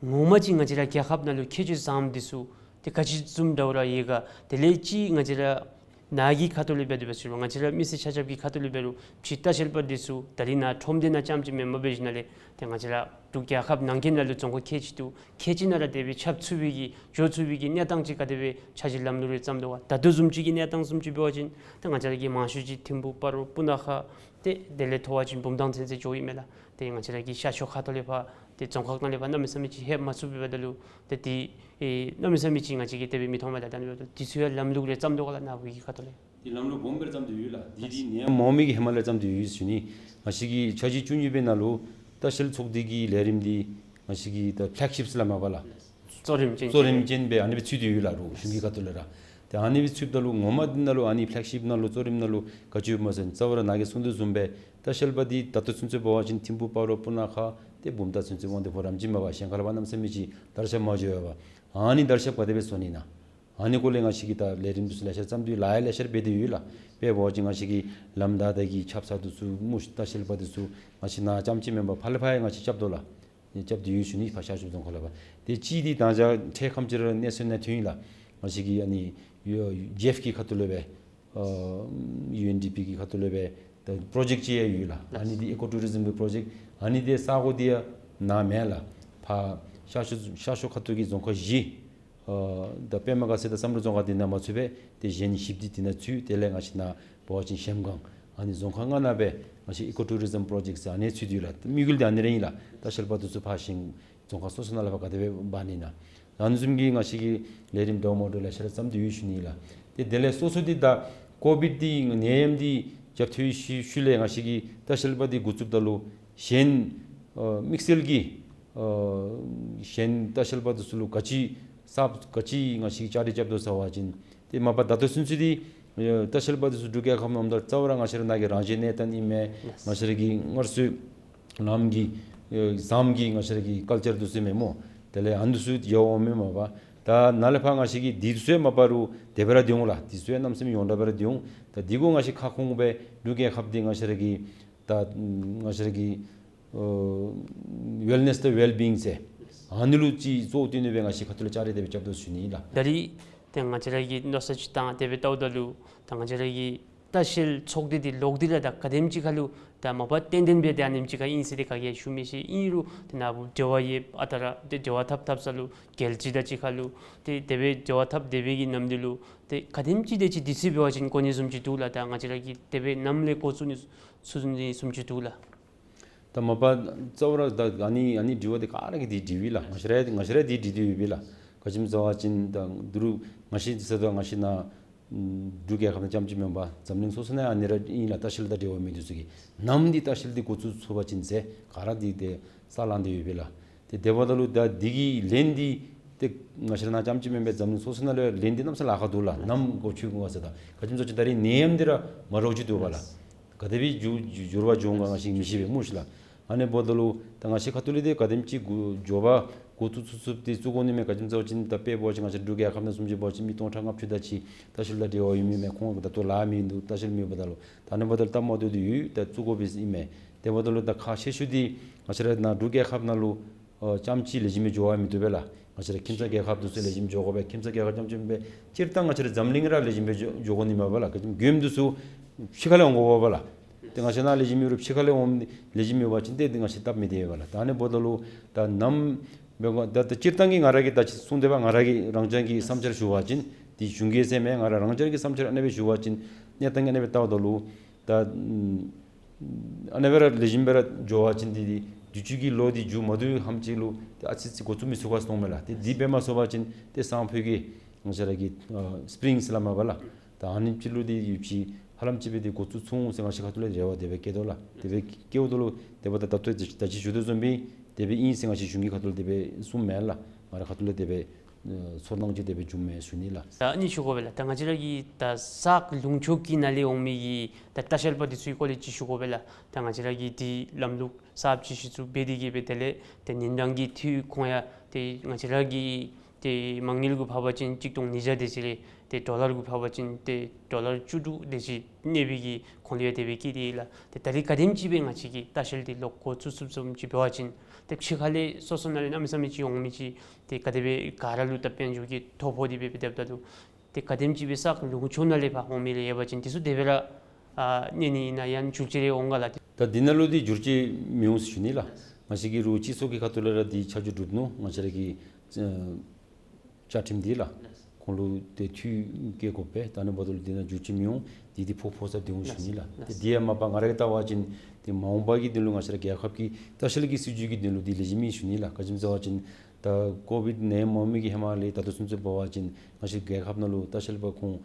ངོ་མ་ཅིག་ང་བཅས་ར་རྒྱལ་ཁབ་ནང་ལུ་ཁྱད་ཆོས་བཟངམ་འདི་ཚུ་ཏེ་ག་ཅི་བཟུམ་འདྲཝ་ར་ཡོད་ག། དེ་ལས་ཅིག་ང་བཅས་ར་ ནཱ་གི་ཁ་ཐུག་ལས་འབད་དེ་འབད་ཟེར་རུང་ང་བཅས་ར་མི་སེར་ཆ་ཁྱབ་ཀྱི་ཁ་ཐུག་ལས་འབད་རུང་ཕྱི་ལྟ་བཤལ་པ་འདི་ཚུ་ད་རིས་ནཱ་ཁྲོམ་སྡེ་ནང་རྐྱངམ་ཅིག་མེནམ་འབད་ཞིནམ་ལས་ཏེ་ང་བཅས་ར་འབྲུག་རྒྱལ་ཁབ་ནང་འཁོད་ནང་ལུ་རྫོང་ཁག་ཁལ་གཅིག་འདུག། ཁལ་གཅིག་ནང་ར་དེ་སྦེ་ཁྱབ་ཚུགས་པའི་གི་འགྱོ་ཚུགས་པའི་གི་གནས་སྟངས་ཅིག་ག་དེ་སྦེ་འཆར་གཞི་ལམ་ལུགས་རེ་བརྩམས་དོ་ག། ད་ལྟོ་བཟུམ་ཅིག་གི་གནས་སྟངས་བཟུམ་ཅིག་འབད་བ་ཅིན་ཏེ་ང་བཅས་ར་གི་མང་ཤོས་ཅིག་ཐིམ་ཕུག་སྤ་རོ་སྤུ་ན་ཁ་ཏེ་དེ་ལས་མཐོ་བ་ཅིན་བུམ་ཐང་ཚུན་ཚོད་འགྱོཝ་ཨིན་མས་ལགས། ཏེ་ང་བཅས་ར་གི་ཤར་ཕྱོགས་ཁ་ཐུག་ལས་ཕར་ཏེ་རྫོང་ཁག་ནང་ལས་ཕར་གནམ་མེད་ས་མེད་ཅིག་ལྷོདཔ་མ་ཚུགས་པས། འབདཝ་ད་ལུ་ཏེ་དེ་ཨེ་གནམ་མེད་ས་མེད་ཅིག་ང་བཅས་ཀྱིས་དེ་སྦེ་མི་མཐོང་མས་ལགས། ད་ནི་འབདཝ་ད་དེ་ཚུ་ཡང་ལམ་ལུགས་རེ་བརྩམས་དོ་ག་ལགས། ནཱ་བུ་གི་ཁ་ཐུག་ལས། དེ་ལམ་ལུགས་སྦོམ་སྦེ་ར་བརྩམས་ཏེ་ཡོད་ལགས། དེ་དེ་ནི་མང་མི་གི་ཧེ་མ་ལས་ར་བརྩམས་ཏེ་ཡོད་ཟེར་ཞུ་ནི། ང་བཅས་ཀྱི་འཆར་གཞི་བཅུ་གཉིས་པའི་ནང་ལུ་ལྟ་བཤལ་ཚོགས་སྡེ་གི་ལས་རིམ་འདི་ང་བཅས་ཀྱི་ད་ཕེ་ལེག་ཤིཔ་ཟེར་སླབ་མས་པ་ལགས། གཙོ་རིམ་ཅན་གཙོ་རིམ་ཅན་སྦེ་ཨ་ནི་སྦེ་ཚུད་དེ་ཡོད་ལགས། རུང་གཞུང་གི་ཁ་ཐུག་ལས་ར། ཏེ་ཨ་ནི་སྦེ་ཚུདཔ་ད་ལུ་ངོ་མ་འདི་ནང་ལུ་ཨ་ནི་ཕེ་ལེག་ཤིཔ་ནང་ལུ་གཙོ་རིམ་ནང་ལུ་ག་ཅི་ཡོདཔ་སྨོ་ཟེར་ན་རྩ་བ་ར་ནཱ་གིས་གསུངས་དོ་བཟུམ་སྦེ་ལྟ་བཤལ་པ་འདི་ད་ལྟོ་ཚུན་ཚོད་འབད་བ་ཅིན་ཐིམ་ཕུག་སྤ་རོ་སྤུ་ན་ཁ་ཏེ་བུམ་ཐང་ཚུན་ཚོད་དབང་འདུས་ཕོ་རབ་ཅིག་མ་པ་གཞན་ཁ་ལས་ཕར་གནམ་མེད་ས་མེད་ཅིག་བརྡལ་བཤགས་མ་འགྱོ་བས་པ། ཨ་ནི་བརྡལ་བཤགས་ག་དེ་སྦེ་བཟོ་ནི་ཨིན་ན། ཨ་ནི་སྐོར་ལས་ང་བཅས་ཀྱིས་ད་ལས་རིམ་འདི་ཚུ་ལེ་ཤ་ར་བརྩམས་ཏེ་ཡོད་ལགས། ཡང་ལེ་ཤ་ར་འབད་དེ་ཡོད་ལགས། དཔེ་འབད་བ་ཅིན་ང་བཅས་ཀྱི་ལམ་བདའ་ད་གི་ཁྱབ་ས་འདི་ཚུ་མུ་ལྟ་བཤལ་པ་འདི་ཚུ་ང་བཅས་ནཱ་རྐྱངམ་ཅིག་མེན་པར་ཕར་ལས་ཕར་ཡང་ང་བཅས་རྐྱབ་དོ་ལགས། རྐྱབ་སྟེ་ཡོད་ཞུ་ནི། ཕར་ཤར་ཕྱོགས་རྫོང་ཁག་ལས་ཕར། ཏེ་ཅིག་འདི་ད་ཅི་འཕྲལ་ཁམས་ཅིག་ར་གནས་ཚུལ་ནང་ཐོན་ཡི་ལགས། ང་བཅས་ཀྱི་ཨ་ནི་ཡོ་ཇེཕ་གི་ཁ་ཐུག་ལས་སྦེ་ཨ་ཡུ་ཨེན་ཌི་པི་གི་ཁ་ཐུག་ལས་སྦེ་ད་པྲོ་ཇེཀཊ་ཅིག་ཡང་ཡོད་ལགས། ཨ་ནི་འདི་ཨི་ཀོ་ཊུ་རི་ཛིམ་གྱི་པྲོ་ཇེཀཊ། ཨ་ནི་འདི་ས་གོ་འདི་ཡང་ནཱ་མེན་ལགས། ཕར་ཤར་ཕྱོགས་ཤར་ཕྱོགས་ཁ་ཐུག་གི་རྫོང་ཁག་བཞི་ཨ་ད་པདྨ་དགའ་ཚལ་དང་བསམ་གྲུབ་རྫོང་ཁག་འདི་ནང་མ་ཚུད་པས། ཏེ་གཞན་བཞི་འདི་འདི་ནང་ཚུད། དེ་ལས་ང་བཅས་ནཱ་འབད་བ་ཅིན་གཞལམ་སྒང་ཨ་ནི་རྫོང་ཁག་ལྔ་ནང་སྦེ་ང་བཅས་ཨི་ཀོ་ཊུ་རི་ཛིམ་པྲོ་ཇེཀཊ་ཟེར་ཨ་ནི་ཚུད་དེ་ཡོད་ལགས། དམིགས་ཡུལ་འདི་ཨ་ནི་ར་ཨིན་ལགས། ལྟ་བཤལ་པ་འདི་ཚུ་ཕར་ཞིང་རྫོང་ཁག་སོ་སོ་ནང་ལས་ཕར་ག་དེ་སྦེ་འབག་ནི་ཨིན་ན། ཨ་ནི་བཟུམ་གྱི་ང་བཅས་ཀྱིས་ལས་རིམ་འདྲཝ་མ་འདྲཝ་ལེ་ཤ་ར་བརྩམས་ཏེ་ཡོད་ཞུ་ནི་ལགས། ཏེ་དེ་ལས་སོ་སོ་འདི་ད་ཀོ་བིཌ་འདི་ནད་ཡམས་འདི་རྒྱབ་ཐོན་ཤུལ་ཤུལ་ལས་ང་བཅས་ཀྱི་ལྟ་བཤལ་པ་འདི་འགོ་བཙུགསཔ་ད་ལུ་གཞན་ཨ་དམིགས་བསལ་གྱི་ཨ་གཞན་ལྟ་བཤལ་པ་འདི་ཚུ་ལུ་ག་ཅི་གསརཔ་ག་ཅི་ང་བཅས་ཀྱིས་བཅའ་སྒྲིག་རྐྱབ་དོ་ཟེར་བ་ཅིན་ཏེ་མ་པ་ད་ལྟོ་ཚུན་ཚོད་འདི་ཨ་ལྟ་བཤལ་པ་འདི་ཚུ་འབྲུག་རྒྱལ་ཁབ་ནང་ད་རྩ་བ་ར་ང་བཅས་ར་ནཱ་གི་རང་བཞིན་གནས་སྟངས་ཨིན་མས། ང་བཅས་ར་གི་སྔར་སྲོལ་ལམ་གྱི་ཨེ་ཟམ་གྱི་ང་བཅས་ར་གི་ཀལ་ཅར་འདི་ཚུ་མེན་སྨོ། དེ་ལས་ཨ་ནི་འདི་ཚུ་ཡོདཔ་མས་མ་པ། ད་ནཱ་ལས་ཕར་ང་བཅས་ཀྱིས་འདི་ཚུ་ཡང་མ་པ་རུང་དེ་སྦེ་ར་སྡོད་འོང་ལགས། འདི་ཚུ་ཡང་གནམ་མེད་ས་མེད་ཡོངས་གྲགས་སྦེ་ར་སྡོད་འོང་། ད་འདི་གུ་ང་བཅས་ཁ་སྐོང་སྦེ་འབྲུག་རྒྱལ་ཁབ་འདི་ང་བཅས་ར་གི་ད་ང་བཅས་ར་གི་ཨ་ཝེལ་ནེསི་དང་ཝེལ་བི་ཨིང་ཟེར་ཨ་ནི་ལུ་ཅིག་གཙོ་བོ་བཏོན་ནི་སྦེ་ང་བཅས་ཁ་ཐུག་ལས་བཅའ་སྒྲིག་དེ་སྦེ་རྐྱབ་དོ་ཟེར་ཞུ་ནི་ལགས། ད་རིས་ཏེ་ང་བཅས་ར་གི་མནོ་བསམ་ཅིག་བཏང་དེ་སྦེ་བལྟཝ་ད་ལུ་ད་ང་བཅས་ར་གི་ལྟ་བཤལ་ཚོགས་སྡེ་འདི་ལོག་སྟེ་ར་ད་ག་དེམ་ཅིག་ཁར་ལུ་ད་མ་པ་ཏན་ཏན་སྦེ་ཏེ་ཨ་ནེམ་ཅིག་ཁར་ཨིན་ཟེར་ཏེ་ག་གིས་ཞུ་མི་ཤེས། ཨིན་རུང་ཏེ་ནཱ་བུ་འབྲེལ་བ་ཡོདཔ་ཨ་རྟག་ར་ཏེ་འབྲེལ་བ་འཐབ་འཐབ་ས་ལུ་རྒྱལ་སྤྱི་དང་གཅིག་ཁར་ལུ་ཏེ་དེ་སྦེ་འབྲེལ་བ་འཐབ་དེ་སྦེ་གི་ནམ་དུས་ལུ་ཏེ་ག་དེམ་ཅིག་དེ་ཅིག་དུས་ཚོད་འབད་བ་ཅིན་འགོར་ནི་བཟུམ་ཅིག་འདུག་ལགས། ད་ང་བཅས་ར་གིས་དེ་སྦེ་ནམ་ལས་འགོ་བཙུགས་ནི་ཚུགས་ནི་བཟུམ་ཅིག་འདུག་ལགས། ད་མ་པ་རྩ་བ་ར་ད་ཨ་ནི་ཨ་ནི་དྲི་བ་འདི་ག་ར་གིས་འདི་དྲིཝ་ཨིན་ལགས། ང་བཅས་ར་ང་བཅས་ར་འདི་དྲི་དོ་ཡོདཔ་ཨིན་ལགས། ག་ཅི་སྨོ་ཟེར་བ་ཅིན་ད་འདི་རུ་ང་བཅས་ཟེར་ད་ང་བཅས་ནཱ་འབྲུག་རྒྱལ་ཁབ་ནང་རྐྱངམ་ཅིག་མེན་པར་འཛམ་གླིང་སོ་སོ་ནང་ཨ་ནི་ར་ཨིན་ལགས། ལྟ་བཤལ་དང་འབྲེལ་བ་མེད་དེ་ཚུ་གིས་ནམ་འདི་ལྟ་བཤལ་འདི་འགོ་བཙུགས་ཚུགས་པ་ཅིན་ཟེར་ག་ར་འདི་ཏེ་ས་ལངས་ཏེ་ཡོདཔ་ཨིན་ལགས། ཏེ་དེ་འབདཝ་ད་ལུ་ད་འདི་གི་ལན་འདི་ཏེ་ང་བཅས་ར་ནཱ་རྐྱངམ་ཅིག་མེན་པར་འཛམ་གླིང་སོ་སོ་ནང་ལུ་ལན་འདི་གནམ་མེད་ས་མེད་ལཱ་ཁག་འདུག་ལགས། ནམ་འགོ་བཙུགས་འོང་ག་ཟེར་ད་ག་ཅི་སྨོ་ཟེར་བ་ཅིན་ད་རིས་ནད་ཡམས་འདི་ར་མ་འདྲཝ་ཅིག་འདུག་པ་ལགས། ག་དེ་སྦེ་འགྱུར་འགྱུར་བ་འགྱོ་འོང་ག་ང་བཅས་མི་ཤེས་པས་སྨོ་ཤིག་ལགས། ཨ་ནི་འབདཝ་ད་ལུ་ད་ང་བཅས་ཁ་ཐུག་ལས་ཏེ་ག་དེམ་ཅིག་འགོ་འགྱོ་བ་འགོ་བཙུགས་ཚུགས་ཚུགསཔ་འདི་བཙུགས་དགོ་ནི་མས། ག་ཅི་སྨོ་ཟེར་བ་ཅིན་ད་དཔེ་འབད་བ་ཅིན་ང་བཅས་འབྲུག་རྒྱལ་ཁབ་ནང་བཟུམ་ཅིག་འབད་བ་ཅིན་མི་སྟོང་ཕྲག་ལྔ་བཅུ་དེ་ཅིག་ལྟ་བཤལ་དང་འབྲེལ་བ་ཡོད་མི་མས། ཁོང་ད་ལྟོ་ལཱ་མེད་འདུག། ལྟ་བཤལ་མེད་པ་ད་ལུ་ད་ཨ་ནི་འབདཝ་ད་ལུ་སྟབས་མ་བདེཝ་འདི་ཡོད། ད་བཙུགས་དགོ་པས་ཨིན་མས། དེ་འབདཝ་ད་ལུ་ད་ཁག་ཆེ་ཤོས་འདི་ང་བཅས་ར་ནཱ་འབྲུག་རྒྱལ་ཁབ་ནང་ལུ་ཨ་རྐྱངམ་ཅིག་ལེགས་ཤོམ་སྦེ་འགྱོ་བ་མིན་འདུག་པས་ལགས། ང་བཅས་ར་ཁྱིམ་ཚང་རྒྱལ་ཁབ་འདི་ཚུ་ལེགས་ཤོམ་འགྱོ་དགོ་པས། ཁྱིམ་ཚང་རྒྱལ་ཁབ་རྐྱངམ་ཅིག་མེན་པར་སྤྱིར་བཏང་ང་བཅས་ར་འཛམ་གླིང་ར་ལེགས་ཤོམ་སྦེ་འགྱོ་འགྱོ་དགོ་ནི་མས་པ་ལགས། ག་ཅི་སྨོ་མགྱོནམ་འདི་ཚུ་ཕྱི་ཁ་ལས་འོང་དགོཔ་པ་ལགས། ཏེ་ང་བཅས་ནཱ་ལེགས་ཤོམ་མེད་རུང་ཕྱི་ཁ་ལས་འོང་ལེགས་ཤོམ་ཡོད་པ་ཅིན་ཏེ་ང་བཅས་སྟབས་མི་བདེ་བས་ལགས། ད་ཨ་ནི་འབདཝ་ད་ལུ་ད་ནམ་འབད་དགོ་ད་ད་སྤྱིར་བཏང་གི་ང་ར་གིས་ད་ཅི་གསུངས་ཏེ་འབད་ང་ར་གི་རང་རྐྱང་གི་བསམ་འཆར་ཞུ་བ་ཅིན་འདི་གཞུང་གི་ཟེར་མེན། ང་ར་རང་རྐྱང་གི་བསམ་འཆར་ཨ་ནེ་སྦེ་ཞུ་བ་ཅིན་གནས་སྟངས་ཨ་ནེ་སྦེ་བལྟཝ་ད་ལུ་ད་ཨ་ནེ་སྦེ་ར་ལེགས་ཤོམ་སྦེ་ར་འགྱོ་བ་ཅིན་འདི་འདི་དུས་ཅི་གི་ལོ་འདི་མཇུག་མ་བསྡུ་ཧེམ་ཅིག་ལུ་ཏེ་ཨ་ཙི་ཙི་འགོ་བཙུགས་མི་ཚུགས་ག་ཟེར་མནོཝ་མས་ལགས། ཏེ་འདི་འབད་མ་ཚུགས་པ་ཅིན་ཏེ་སང་ཕོད་ཀྱི་ང་བཅས་ར་གི་ཨ་སི་པི་རིང་ཟེར་སླབ་མས་པ་ལགས། ད་ཨ་ནེམ་ཅིག་ལུ་འདི་ཡོདཔ་ཅིག་ཧ་ལམ་ཅིག་སྦེ་འདི་འགོ་བཙུགས་ཚུགས་འོང་ཟེར་ང་བཅས་ཁ་ཐུག་ལས་རེ་བ་དེ་སྦེ་བསྐྱེད་དོ་ལགས། དེ་སྦེ་བསྐྱེདཔ་ད་ལུ་དེ་འབདཝ་ད་ད་ལྟོ་ད་ཅི་ཞུ་དོ་བཟུམ་སྦེ་དེ་སྦེ་ཨིན་ཟེར་ང་བཅས་གཞུང་གི་ཁ་ཐུག་ལས་དེ་སྦེ་གསུངམ་མེན་ལགས། ང་ར་ཁ་ཐུག་ལས་དེ་སྦེ་ཨ་ཚོར་སྣང་ཅིག་དེ་སྦེ་བྱུངམ་མས་ཞུ་ནི་ལགས། ད་ཨ་ནི་ཞུ་དགོ་པས་ལགས། ད་ང་བཅས་ར་གི་ད་གསརཔ་ལུང་ཕྱོགས་ཀྱི་ནང་ལས་འོང་མི་གི་ད་ལྟ་བཤལ་པ་འདི་ཚུ་གི་སྐོར་ལས་ཅིག་ཞུ་དགོ་པས་ལགས། ད་ང་བཅས་ར་གི་འདི་ལམ་ལུགས་གསརཔ་ཅིག་གཞི་བཙུགས་འབད་དེ་གི་སྦེ་དེ་ལས་ཏེ་ཉིན་གྲངས་ཀྱི་འཐུས་ཁོང་ཡང་ཏེ་ང་བཅས་ར་གི་ཏེ་མ་དངུལ་གུ་འབད་བ་ཅིན་གཅིག་སྟོང་ཉིས་བརྒྱ་དེ་ཅིག་ལས་ཏེ་ཌོ་ལར་གུ་འབད་བ་ཅིན་ཏེ་ཌོ་ལར་བཅུ་དྲུག་དེ་ཅིག་གནས་པའི་གི་ཁོང་ལུ་ཡང་དེ་སྦེ་བསྐྱེད་དེ་ལགས། ཏེ་ད་རིས་ག་དེམ་ཅིག་སྦེ་ང་བཅས་ཀྱི་ལྟ་བཤལ་འདི་ལོག་འགོ་བཙུགས་ཚུགསཔ་བཟུམ་ཅིག་འབད་བ་ཅིན་ཏེ་ཕྱི་ཁ་ལས་སོ་སོ་ནང་ལས་གནམ་མེད་ས་མེད་ཅིག་འོང་མི་ཅིག་ཏེ་ག་དེ་སྦེ་ག་ར་ལུ་ད་དཔལ་འབྱོར་གྱི་ཐོ་ཕོག་སྟེ་སྦེ་སྦེ་སྡོདཔ་ད་ལུ་ ཏེ་ག་དེམ་ཅིག་སྦེ་ས་ལུང་ཕྱོགས་ནང་ལས་ཕར་འོང་མི་ལས་ཡོད་པ་ཅིན་དེ་ཚུ་དེ་སྦེ་ར་ཨ་གནས་ནི་ཨིན་ན་ཡང་འགྱུར་བཅོས་རེ་འོང་ག་ལགས། ད་འདི་ནང་ལུ་འདི་འགྱུར་བཅོས་མི་འོང་ཟེར་ཞུ་ནི་ལགས། ང་བཅས་ཀྱི་རུང་སྤྱི་ཚོགས་ཀྱི་ཁ་ཐུག་ལས་ར་འདི་ཆ་འཇོག་གྲུབ་ནུག། ང་བཅས་ར་གི་ཨ་བཅའ་ཁྲིམས་འདི་ལགས། ཁོང་ལུ་ཏེ་འཐུས་བཀལ་དགོ་པས། ད་ཨ་ནི་འབདཝ་ད་ལུ་འདི་ནང་འགྱུར་བཅོས་མི་འོང་། འདི་འདི་ཕོག་ཕོག་ས་འདི་འོང་ཟེར་ཞུ་ནི་ལགས། ཏེ་འདི་ཡང་མ་པ་ང་ར་གིས་བལྟ་བ་ཅིན་ཏེ་མ་འོངས་པ་གི་དོན་ལུ་ང་བཅས་ར་རྒྱལ་ཁབ་ཀྱི་ལྟ་བཤལ་གྱི་སྲིད་བྱུས་ཀྱི་དོན་ལུ་འདི་ལེགས་ཤོམ་ཨིན་ཞུ་ནི་ལགས། ག་ཅི་སྨོ་ཟེར་བ་ཅིན་ད་ཀོ་བིཌ་ནད་ཡམས་འོང་མི་གི་ཧེ་མ་ལས་ད་ལྟོ་ཚུན་ཚོད་འབད་བ་ཅིན་ང་བཅས་རྒྱལ་ཁབ་ནང་ལུ་ལྟ་བཤལ་པ་ཁོང་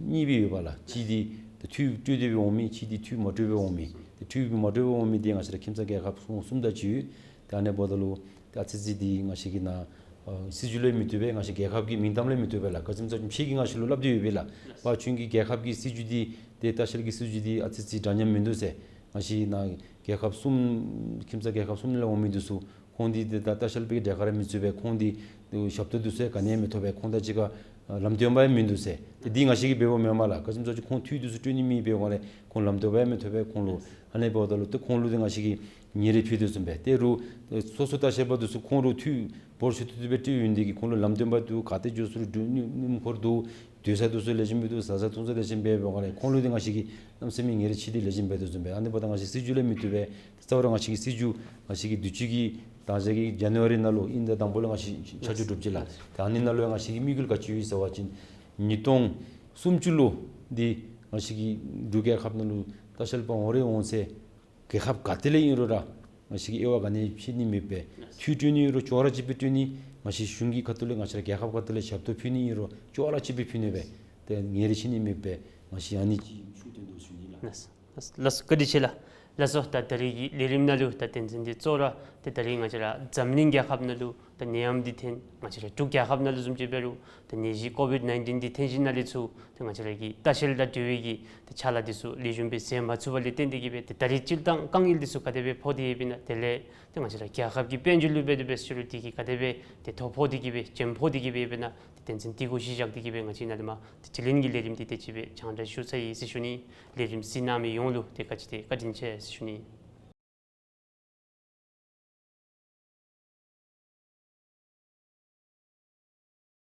གཉིས་སྦེ་ཡོད་པ་ལགས། གཅིག་འདི་ཏེ་འཐུས་སྤྲོད་དེ་སྦེ་འོང་མི་གཅིག་འདི་འཐུས་མ་སྤྲོད་པར་འོང་མི། ཏེ་འཐུས་མ་སྤྲོད་པར་འོང་མི་འདི་ང་བཅས་ར་ཁྱིམ་ཚང་རྒྱལ་ཁབ་ཁོང་གསུམ་དང་གཅིག་ཡོད། ཏེ་ཨ་ནི་འབདཝ་ད་ལུ་ཏེ་ཨ་ཙི་ཙི་འདི་ང་བཅས་ཀྱི་ནཱ་ཨ་སྲིད་བྱུས་ལས་མི་བཏུབ་པས། ང་བཅས་རྒྱལ་ཁབ་ཀྱི་མིང་གཏམ་ལས་མི་བཏུབ་པས་ལགས། ག་ཅི་སྨོ་ཟེར་བ་ཅིན་ཕྱི་གི་ང་བཅས་ལུ་སླབ་སྟེ་ཡོད་པས་ལགས། པ་ཁྱོད་ཀྱི་རྒྱལ་ཁབ་ཀྱི་སྲིད་བྱུས་འདི་ཏེ་ལྟ་བཤལ་གྱི་སྲིད་བྱུས་འདི་ཨ་ཙི་ཙི་འདྲ་མཉམ་མིན་འདུག་ཟེར། ང་བཅས་ནཱ་རྒྱལ་ཁབ་གསུམ་ཁྱིམ་ཚང་རྒྱལ་ཁབ་གསུམ་ལས་འོང་མི་འདི་ཚུ་ཁོང་འདི་ཏེ་ད་ལྟ་བཤལ་པའི་གྲལ་ཁར་མི་ཚུད་པས། ཁོང་འདི་ཞབས་ཏོག་འདི་ཚུ་ག་ནི་ཡང་མི་ཐོབ་པས། ཁོང་དང་གཅིག་ཁར་ལམ་སྟོན་པ་ཡང་མིན་འདུག་ཟེར། ཏེ་འདི་ང་བཅས་ཀྱིས་འབདཝ་མེན་མས་ལགས། ག་ཅི་སྨོ་ཟེར་བ་ཅིན་ཁོང་འཐུས་འདི་ཚུ་སྤྲོད་ནི་མེད་པའི་སྒང་ལས་ཁོང་ལམ་སྟོན་པ་ཡང་མི་ཐོབ་པས་ཁོང་ལུ། ཨ་ནི་འབདཝ་ད་ལུ་ཏེ་ཁོང་ལུ་ཏེ་ང་བཅས་ཀྱིས་ཉེས་རེ་ཕུལ་དོ་བཟུམ་སྦེ། ཏེ་རུང་སོ་སོ་ལྟ་བཤལ་པ་འདི་ཚུ་ཁོང་རུང་འཐུས་འབོར་ཆེ་ཏོག་ཏོ་སྦེ་སྤྲོད་ཡོད་ནི་དེ་གིས་ཁོང་ལུ་ལམ་སྟོན་པ་འདི་ག་ཏེ་འགྱོ་ས་རུང་འགྲུལ་སྣུམ་འཁོར་འདུག། སྡོད་ས་འདི་ཚུ་ལེགས་ཤོམ་སྦེ་འདུག། བཟའ་ས་འཐུང་ས་ལེགས་ཤོམ་སྦེ་འབད་བའི་སྒང་ལས་ཁོང་ལུ་ཏེ་ང་བཅས་ཀྱིས་གནམ་མེད་ས་མེད་ཉེས་རེ་ཆེ་སྟེ་ལེགས་ཤོམ་འབད་དོ་བཟུམ་སྦེ། ཨ་ནི་འབདཝ་ད་ང་བཅས་སྲིད་བྱུས་ལས་མི་བཏུབ་པས། རྩ་བ་ར་ང་བཅས་ཀྱི་སྲིད་བྱུས་ང་བཅས་ཀྱི་དུས་ཅི་གི་ད་ཅི་གི་ཇ་ནི་ཝ་རི་ནང་ལུ་ཨིན་ཟླ་དང་པོ་ལུ་ང་བཅས་ཆ་འཇོག་གྲུབ་ཅི་ལགས། ད་ཨ་ནི་ནང་ལུ་ཡང་ང་བཅས་ཀྱི་དམིགས་ཡུལ་ག་ཅི་ཡོད་ཟེར་བ་ཅིན་ཉིས་སྟོང་སུམ་ཅུ་ལུ་འདི་ང་བཅས་ཀྱི་འབྲུག་རྒྱལ་ཁབ་ནང་ལུ་ལྟ་བཤལ་པ་འོང་རེ་འོང་ཚེ་རྒྱལ་ཁབ་ག་ཏེ་ལས་ཨིན་རུང་ར་ང་བཅས་ཀྱིས་དབྱེ་བ་ག་ནི་ཕྱེ་ནི་མེད་པས། འཐུས་སྤྲོད་ནི་ཨིན་རུང་ཅོག་ར་གཅིག་སྦེ་སྤྲོད་ནི། ང་བཅས་གཞུང་གི་ཁ་ཐུག་ལས་ང་བཅས་ར་རྒྱལ་ཁབ་ཁ་ཐུག་ལས་ཞབས་ཏོག་ཕུལ་ནི་ཨིན་རུང་ཅོག་ར་གཅིག་སྦེ་ཕུལ་ནི་སྦེ། ཏེ་ཉེས་རེ་ཆེ་ནི་མེད་པས། ང་བཅས་ཨ་ནི་ཅིག་ཤུགས་བཏོན་དོ་ཟེར་ཞུ་ནི་ལགས། ལགས་སོ། ལགས་སོ། བཀའ་དྲིན་ཆེ་ལགས། ལགས་སོ། ད་ད་རིས་ཀྱི་ལས་རིམ་ནང་ལུ་ད་དོན་ཚན་འདི་གཙོ་བོ་ར་ཏེ་ད་རིས་ང་བཅས་ར་འཛམ་གླིང་རྒྱལ་ཁབ་ནང་ལུ་ད་ནད་ཡམས་འདི་ཐོན། ང་བཅས་ར་འབྲུག་རྒྱལ་ཁབ་ནང་ལུ་བཟུམ་ཅིག་འབད་རུང་ད་ནད་གཞི་ཀོ་བིཌ་ནའིན་ཊིན་འདི་ཐོན་ཞིནམ་ལས་ཚུར་ཏེ་ང་བཅས་ར་གི་ལྟ་བཤལ་དང་འབྲེལ་བའི་གི་ཏེ་ཕྱག་ལཱ་འདི་ཚུ་ལེགས་ཤོམ་སྦེ་མཛད་མ་ཚུགས་པ་ལས་བརྟེན་ཏེ་གིས་སྦེ་ཏེ་ད་རིས་སྤྱིར་བཏང་དཀའ་ངལ་འདི་ཚུ་ག་དེ་སྦེ་ཕོག་སྟེ་ཡོདཔ་ཨིན་ན། དེ་ལས་ཏེ་ང་བཅས་ར་རྒྱལ་ཁབ་ཀྱི་དཔལ་འབྱོར་ལུ་འབད་དེ་འབད་ཟེར་རུང་དེ་གིས་ག་དེ་སྦེ་ཏེ་ཐོ་ཕོག་སྟེ་གིས་སྦེ་སྐྱོན་ཕོག་སྟེ་གིས་སྦེ་ཡོདཔ་ཨིན་ན། ཏེ་དོན་ཚན་འདི་གུ་གཞི་བཞག་སྟེ་གིས་སྦེ་ང་བཅས་ནཱ་ལས་མར་ཏེ་དྲི་ལན་གྱི་ལས་རིམ་འདི་དེ་ཅིག་སྦེ་ཆང་འདྲ་ཞུ་ཚར་ཡི་ཟེར་ཞུ་ནི། ལས་རིམ་གཟིགས་གནང་མི་ཡོངས་ལུ་ཏེ་ག་ཅི་ཏེ་བཀའ་དྲིན་ཆེ་ཟེར་ཞུ་ནི།